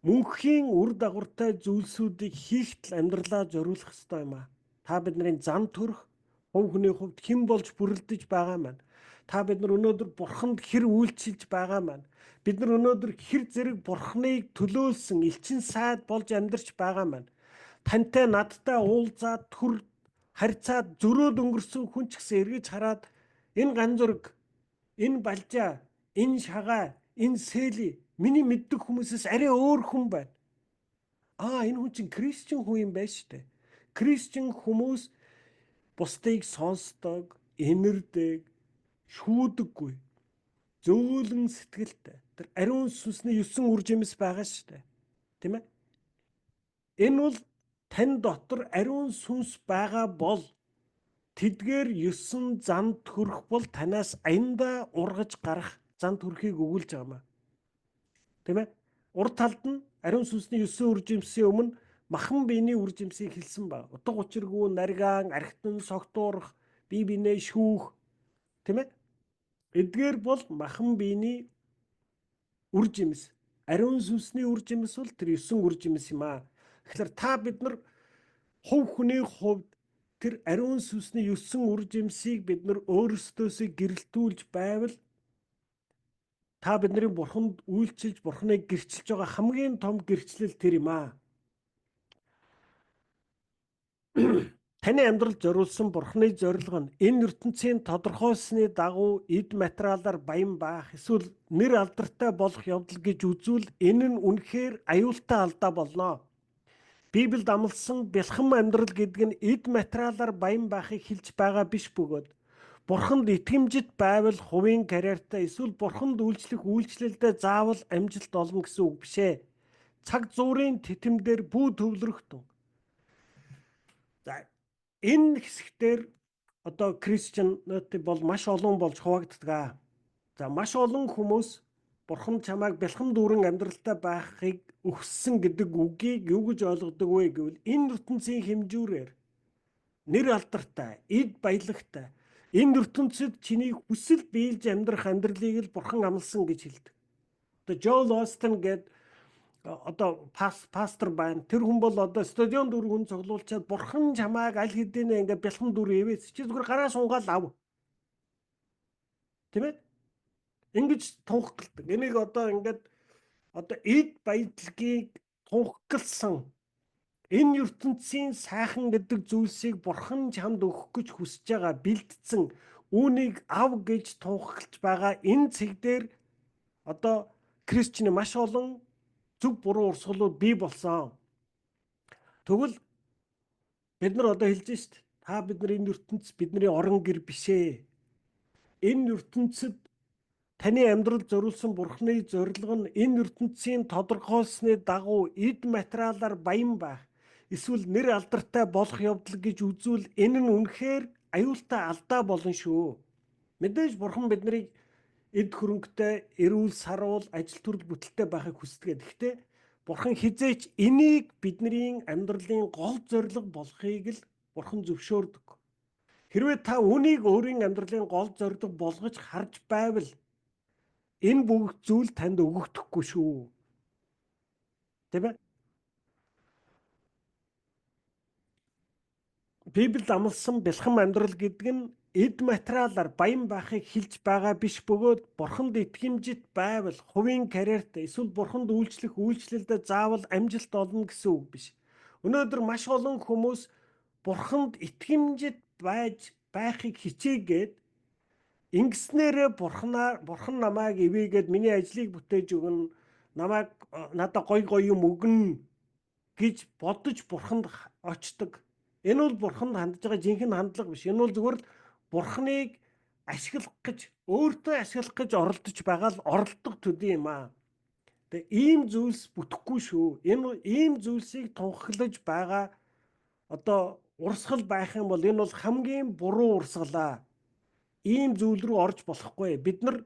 B: мөнхийн үр дагавартай зүйлсүүдийг хийхтэл амьдралаа зориулах ёстой юм а. Та бидний зан төрх, хувь хүний хувьд хэн болж бүрэлдэж байгаа маань. Та бид нар өнөөдөр Бурханд хэр үйлчилж байгаа маань. Бид нар өнөөдөр хэр зэрэг Бурхныг төлөөлсөн элчин сайд болж амьдарч байгаа маань. Тантай надтай уулзаад, түр харьцаад зөрөөд өнгөрсөн хүн ч гэсэн эргэж хараад энэ ганзург, энэ балжаа, энэ шагаа, энэ сели миний мэддэг хүмүүсээс арай өөр хүн байна. Аа, энэ хүн чинь Christian хүн юм байна шүү дээ. Christian хүмүүс бусдыг сонсдог, инэрдэг, шүүдэггүй, зөөлөн сэтгэлтэй. Тэр ариун сүнсний 9 үр жимс байгаа шүү дээ. Тийм ээ? Энэ бол тань дотор ариун сүнс байгаа бол тэдгээр 9 зан төрх бол танаас аяндаа ургаж гарах зан төрхийг өгүүлж байгаа юм аа. Тийм ээ? Урд талд нь ариун сүнсний 9 үр жимсийн өмнө махан биений үр жимсийг хэлсэн ба. Утга учиргүй наргаан, архитан, согтуурах, бие биенээ шүүх, тийм ээ? Эдгээр бол махан биений үр жимс. Ариун сүнсний үр жимс бол тэр 9 үр жимс юм аа. Тэгэхээр та бид нар хувь хүний хувьд тэр ариун сүнсний 9 үр жимсийг бид нар өөрсдөөсөө гэрэлтүүлж байвал та бидний Бурханд үйлчилж, Бурхныг гэрчилж байгаа хамгийн том гэрчлэл тэр юм аа. Таны амьдрал зориулсан Бурхны зорилго нь энэ ертөнцийн тодорхойлсны дагуу эд материалаар баян байх эсвэл нэр алдартай болох явдал гэж үзвэл энэ нь үнэхээр аюултай алдаа болно. Библиэд амласан бэлхэм амьдрал гэдэг нь эд материалаар баян байхыг хэлж байгаа биш бөгөөд Бурханд итгэмжит байвал хувийн карьертай эсвэл Бурханд үйлчлэх үйлчлэлдээ заавал амжилт олно гэсэн үг биш ээ. Цаг зуурын тэтим дээр бүү төвлөрөх тун. За, энэ хэсэгтэр одоо Christian бол маш олон болж хуваагддаг. За, маш олон хүмүүс Бурхан чамайг бэлхэм дүүрэн амьдралтай байхыг өгсөн гэдэг үгийг юу гэж ойлгодог вэ гэвэл энэ ертөнцийн хэмжүүрээр нэр алдартай, эд баялагтай, энэ ертөнцид чиний хүсэл биелж амьдрах амьдралыг л Бурхан амласан гэж хэлдэг. Одоо Joel Osteen гээд одоо пастор байна. Тэр хүн бол одоо стадион дөрөв хүн цуглуулчаад Бурхан чамайг аль хэдийнэ ингээд бэлхэм дүүрэн ивээс чи зүгээр гараа сунгаал ав. Тийм ээ? Ингэж тунхагладаг. Энийг одоо ингээд одоо эд баялагийг тунхагласан энэ ертөнцийн сайхан гэдэг зүйлсийг Бурхан чамд өгөх гэж хүсэж байгаа, бэлдсэн, үүнийг ав гэж тунхаглаж байгаа энэ цэг дээр одоо христчний маш олон зөв буруу урсгалууд бий болсон. Тэгвэл бид нар одоо хэлж шít. Та бид нар энэ ертөнц бидний орон гэр биш ээ. Энэ ертөнцид таны амьдрал зориулсан Бурхны зорилго нь энэ ертөнцийн тодорхойлсны дагуу эд материалаар баян байх, эсвэл нэр алдартай болох явдал гэж үзвэл энэ нь үнэхээр аюултай алдаа болно шүү. Мэдээж Бурхан биднийг эд хөрөнгөтэй, эрүүл саруул, ажил төрөл бүтэлтэй байхыг хүсдэг. Гэхдээ Бурхан хизээч энийг бидний амьдралын гол зорилго болохыг л Бурхан зөвшөөрдөг. Хэрвээ та үүнийг өөрийн амьдралын гол зорилго болгож харж байвал энэ бүх зүйл танд өгөгдөхгүй шүү. Тийм ээ? Библиэд амласан бэлхэм амьдрал гэдэг нь эд материалаар баян байхыг хэлж байгаа биш бөгөөд Бурханд итгэмжит байвал хувийн карьерт эсвэл Бурханд үйлчлэх үйлчлэлдээ заавал амжилт олно гэсэн үг биш. Өнөөдөр маш олон хүмүүс Бурханд итгэмжит байж байхыг хичээгээд ингэснээрээ Бурхан намайг ивээгээд миний ажлыг бүтээж өгнө, намайг надад гой гой юм өгнө гэж бодож Бурханд очдог. Энэ бол Бурханд хандж байгаа жинхэнэ хандлага биш. Энэ бол зүгээр л Бурханыг ашиглах гэж, өөртөө ашиглах гэж оролдож байгаа л оролдох төдий юм аа. Тэгээ ийм зүйлс бүтэхгүй шүү. Энэ ийм зүйлсийг тунхаглаж байгаа одоо урсгал байх юм бол энэ бол хамгийн буруу урсгалаа. Ийм зүйл рүү орж болохгүй. Бид нар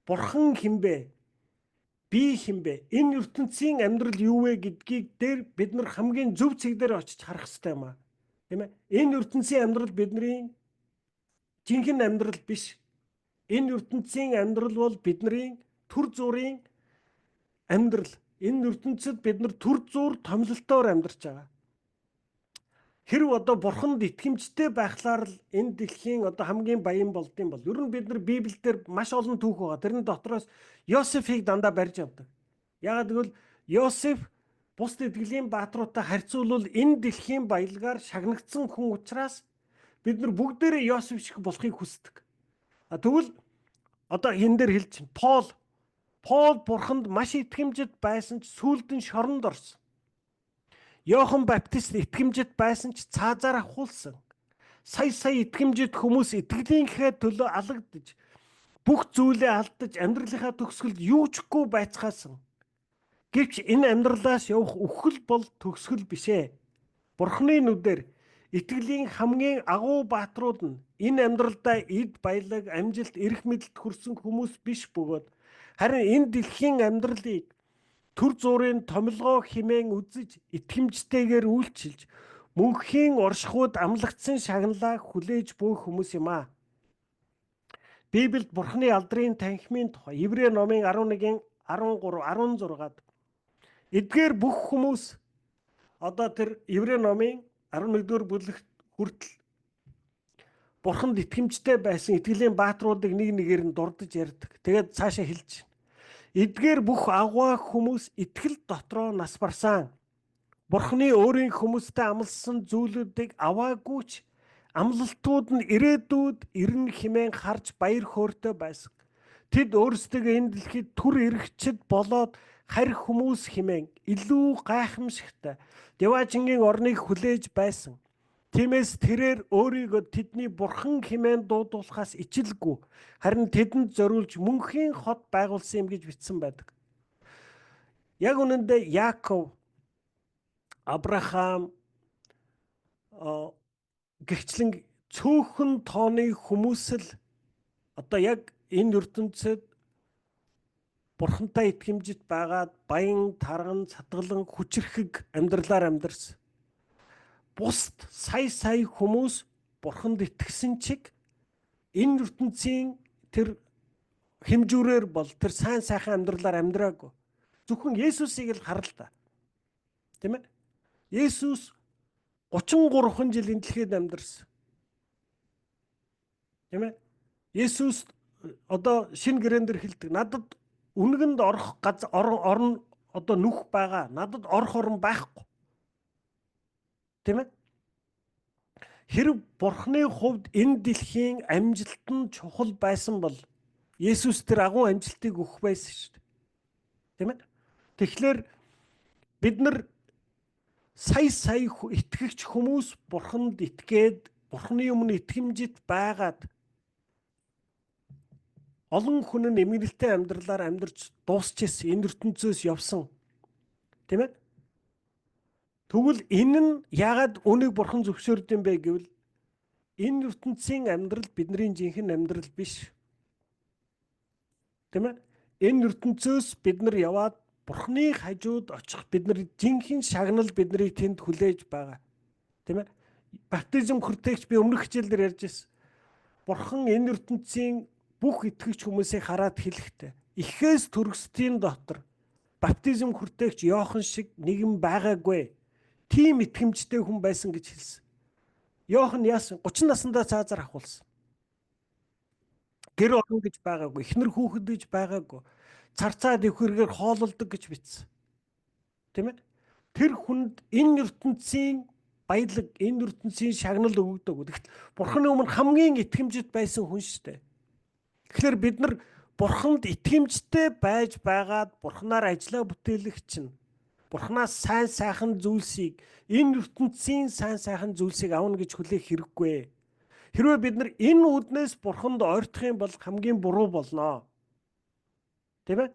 B: Бурхан хинбэ? Би хинбэ? Энэ ертөнцийн амьдрал юу вэ гэдгийг дээр бид нар хамгийн зөв цэг дээр очиж харах хэрэгтэй юм аа. Тийм ээ? Энэ ертөнцийн амьдрал бидний жинхэнэ амьдрал биш. Энэ ертөнцийн амьдрал бол бидний төр зүрийн амьдрал. Энэ ертөнцид бид нар төр зуур томилолтоор амьдарч байгаа. Хэрв одоо Бурханд итгэмжтэй байхлаар л энэ дэлхийн одоо хамгийн баян болдсон бол ер нь бид нар Библиэлд маш олон түүх байгаа. Тэрний дотроос Йосефийг дандаа барьж авдаг. Яагаад гэвэл Йосеф бусд итгэлийн бааtruудтай харьцуулбал энэ дэлхийн баялгаар шагнагдсан хүн учраас бид нар бүгдээрээ Йосеф шиг болохыг хүсдэг. А тэгвэл одоо энэ дээр хэлж чинь Пол Бурханд маш итгэмжит байсан ч сүүлд нь шоронд орсон. Йохан Баптист итгэмжит байсан ч цаазаар авахулсан. Сая сая итгэмжит хүмүүс итгэлийнхээ төлөө алагдаж, бүх зүйлээ алдаж, амьдралынхаа төгсгөлд юу ч үгүй байцгаасан. Гэвч энэ амьдралаас явах үхэл бол төгсгөл биш ээ. Бурхны нүдээр итгэлийн хамгийн агуу бааtruуд нь энэ амьдралдаа эд баялаг, амжилт, эрх мэдэлд хүрсэн хүмүүс биш бөгөөд харин энэ дэлхийн амьдралыг төр зуурын томилгоо хэмээн үзэж итгэмжтэйгээр үйлчилж мөнхийн оршихуйд амлагдсан шагналаа хүлээж буй хүмүүс юм аа. Библиэд Бурхны алдрын танхимын тухай Еврей номын 11-ийн 13 16-ад эдгээр бүх хүмүүс одоо тэр Еврей номын 11-р бүлэгт хүртэл Бурханд итгэмжтэй байсан итгэлийн бааtruудыг нэг нэгээр нь дурдж ярьдаг. Тэгээд цаашаа хэлж байна. Эдгээр бүх агуу хүмүүс итгэл дотроо нас барсан. Бурхны өөрийн хүмүүстэй амласан зүйлүүдийг аваагүй ч амлалтууд нь ирээдүйд ирнэ хэмээн харж баяр хөөртэй байсан. Тэд өөрсдөө энэ дэлхийд түр эргэчд болоод харь хүмүүс хэмээн илүү гайхамшигтай Деважингийн орныг хүлээж байсан. Тиймээс тэрээр өөрийгөө тэдний бурхан хэмээн дуудуулахаас ичилгүй харин тэдэнд зориулж мөнхийн хот байгуулсан юм гэж бичсэн байдаг. Яг үнэндээ Яаков, Авраам гэгчлэн цөөхөн тооны хүмүүс л одоо яг энэ ертөнцид бурхантай итгэмжит байгаад баян, тарган, садгалан, хүчирхэг амьдралаар амьдарсан. Бусд сая сая хүмүүс бурханд итгэсэн чиг энэ ертөнцийн тэр хэмжүүрээр бол тэр сайн сайхан амьдралаар амьдраагүй. Зөвхөн Есүсийг л харал та. Тийм ээ? Есүс 33 жил энэ дэлхийд амьдарсан. Тийм ээ? Есүс одоо шинэ гэрээн дээр хэлдэг. Надад үнэгэнд орох газар орон одоо нүх байгаа. Надад орох орон байхгүй. Тийм ээ? Хэрв Бурхны хувьд энэ дэлхийн амжилт нь чухал байсан бол Есүс тэр агуу амжилтыг өгөх байсан шүү дээ. Тийм ээ? Тэгэхээр бид нар сая сая итгэгч хүмүүс Бурханд итгээд, Бурхны өмнө итгэмжит байгаад олон хүн нь эмгэнэлтэй амьдралаар амьдарч дуусчихсан, энэ ертөнцөөс явсан. Тийм ээ? Тэгвэл энэ нь яагаад үүнийг Бурхан зөвшөөрдөг юм бэ гэвэл энэ ертөнцийн амьдрал бидний жинхэнэ амьдрал биш. Тийм ээ? Энэ ертөнцөөс бид нар яваад Бурханы хажууд очих бид нар жинхэнэ шагнал биднийг тэнд хүлээж байгаа. Тийм ээ? Баптизм хүртээгч би өмнөх хичээл дээр ярьж байсан. Бурхан энэ ертөнцийн бүх итгэгч хүмүүсийг хараад хэлэхдээ эхээс төрөсдийн дотор баптизм хүртээгч Иохан шиг нэгэн байгаагүй. Тийм итгэмжтэй хүн байсан гэж хэлсэн. Иохан яасан? 30 наснда цаазаар авахулсан. Гэр орон гэж байгаагүй, эхнэр хүүхэд гэж байгаагүй. Царцаа дэвхэргээр хоололдог гэж бичсэн. Тийм ээ? Тэр хүнд энэ ертөнцийн баялаг, энэ ертөнцийн шагнал өгөгдөг. Тэгэхдээ Бурханы өмнө хамгийн итгэмжит байсан хүн шүү дээ. Тэгэхээр бид нар Бурханд итгэмжтэй байж байгаад Бурханаар ажиллаа бүтээлэх чинь Бурханаас сайн сайхан зүйлсийг, энэ ертөнцийн сайн сайхан зүйлсийг авна гэж хүлээх хэрэггүй. Хэрвээ бид нар энэ үүднээс Бурханд ойртох юм бол хамгийн буруу болно. Тийм ээ?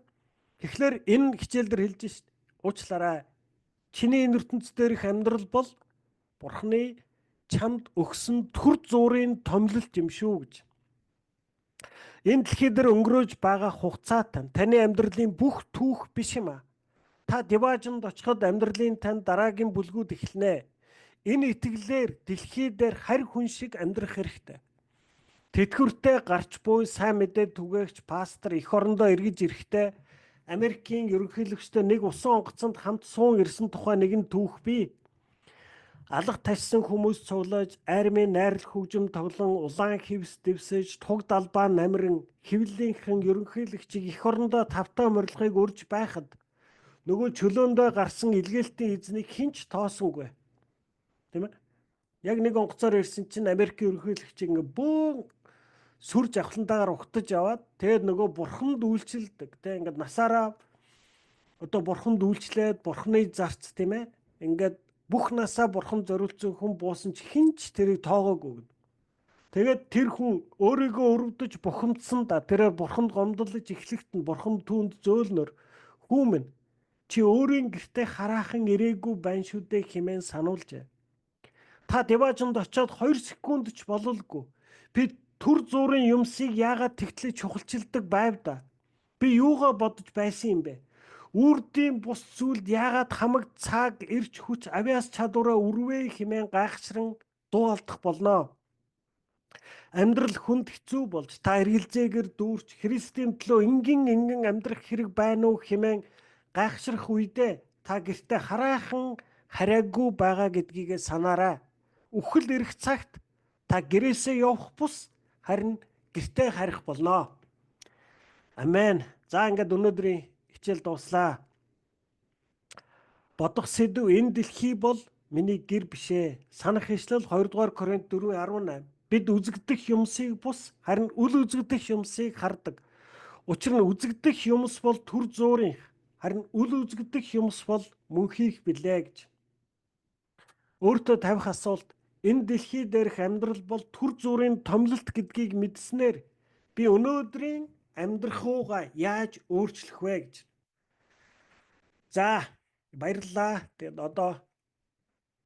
B: Тэгэхээр энэ хичээл дээр хэлж шít. Уучлаарай. Чиний энэ ертөнц дээрх амьдрал бол Бурханы чамд өгсөн төр зуурын томилолт юм шүү гэж. Энэ дэлхий дээр өнгөрөөж байгаа хугацаа таны амьдралын бүх түүх биш юм аа. Та диваажинд очиход амьдралын танд дараагийн бүлгүүд эхэлнэ. Энэ итгэлээр дэлхий дээр харь хүн шиг амьдрах хэрэгтэй. Тэтгэвртэй гарч буй сайн мэдээ түгээгч пастор эх орондоо эргэж ирэхдээ Америкийн ерөнхийлөгчтэй нэг усан онгоцонд хамт суун ирсэн тухай нэгэн түүх бий. Алга ташсан хүмүүс цуглааж, армийн найрал хөгжим тоглон, улаан хивс дэвсэж, туг далбаа намиран хэвлэлийнхэн ерөнхийлөгчийг эх орондоо тавтаа морилгыг урьж байхад нөгөө чөлөөндөө гарсан илгээлтийн эзнийг хэн ч тоосонгүй. Тийм ээ? Яг нэг онгоцоор ирсэн чинь Америкийн ерөнхийлөгчийг ингээ бөөн сүр жавхлантайгаар угтаж аваад, тэгээд нөгөө бурханд үйлчилдэг. Тэ ингээд насаараа одоо бурханд үйлчлээд, бурханы зарц, тийм ээ? Ингээд бүх насаа бурхан зориулсан хүн буусан ч хэн ч тэрийг тоогоогүй гэдэг. Тэгээд тэр хүн өөрийгөө өрөвдөж бухимдсан да. Тэрээр бурханд гомдлож эхлэхэд нь бурхан түүнд зөөлнөр "Хүү минь, чи өөрийн гэртээ хараахан ирээгүй байна шүү дээ" хэмээн сануулжээ. Та диваажинд очиод 2 секунд ч бололгүй. Би түр зуурын юмсыг яагаад тэгтлээ чухалчилдаг байв да? Би юугаа бодож байсан юм бэ? Үрдийн бус зүйлд яагаад хамаг цаг, эрч хүч, авиас чадвараа өрвөө хэмээн гайхшран дуу алдах болно. Амьдрал хүнд хэцүү болж та эргэлзээгээр дүүрч Христийн төлөө энгийн энгийн амьдрах хэрэг байна уу хэмээн гайхшрах үедээ та гэртээ хараахан хараагүй байгаа гэдгийгээ санаарай. Үхэл ирэх цагт та гэрээсээ явах бус харин гэртээ харих болно. Амен. За, ингээд өнөөдрийн хичээл дууслаа. Бодох сэдэв: энэ дэлхий бол миний гэр биш ээ. Санах ишлэл 2 дугаар Коринт 4:18. Бид үзэгдэх юмсыг бус харин үл үзэгдэх юмсыг хардаг. Учир нь үзэгдэх юмс бол түр зуурын, харин үл үзэгдэх юмс бол мөнхийх билээ гэж. Өөртөө тавих асуулт: энэ дэлхий дээрх амьдрал бол түр зуурын томилолт гэдгийг мэдсэнээр би өнөөдрийн амьдрах ууга яаж өөрчлөх вэ гэж. За, баярлалаа. Тэгээд одоо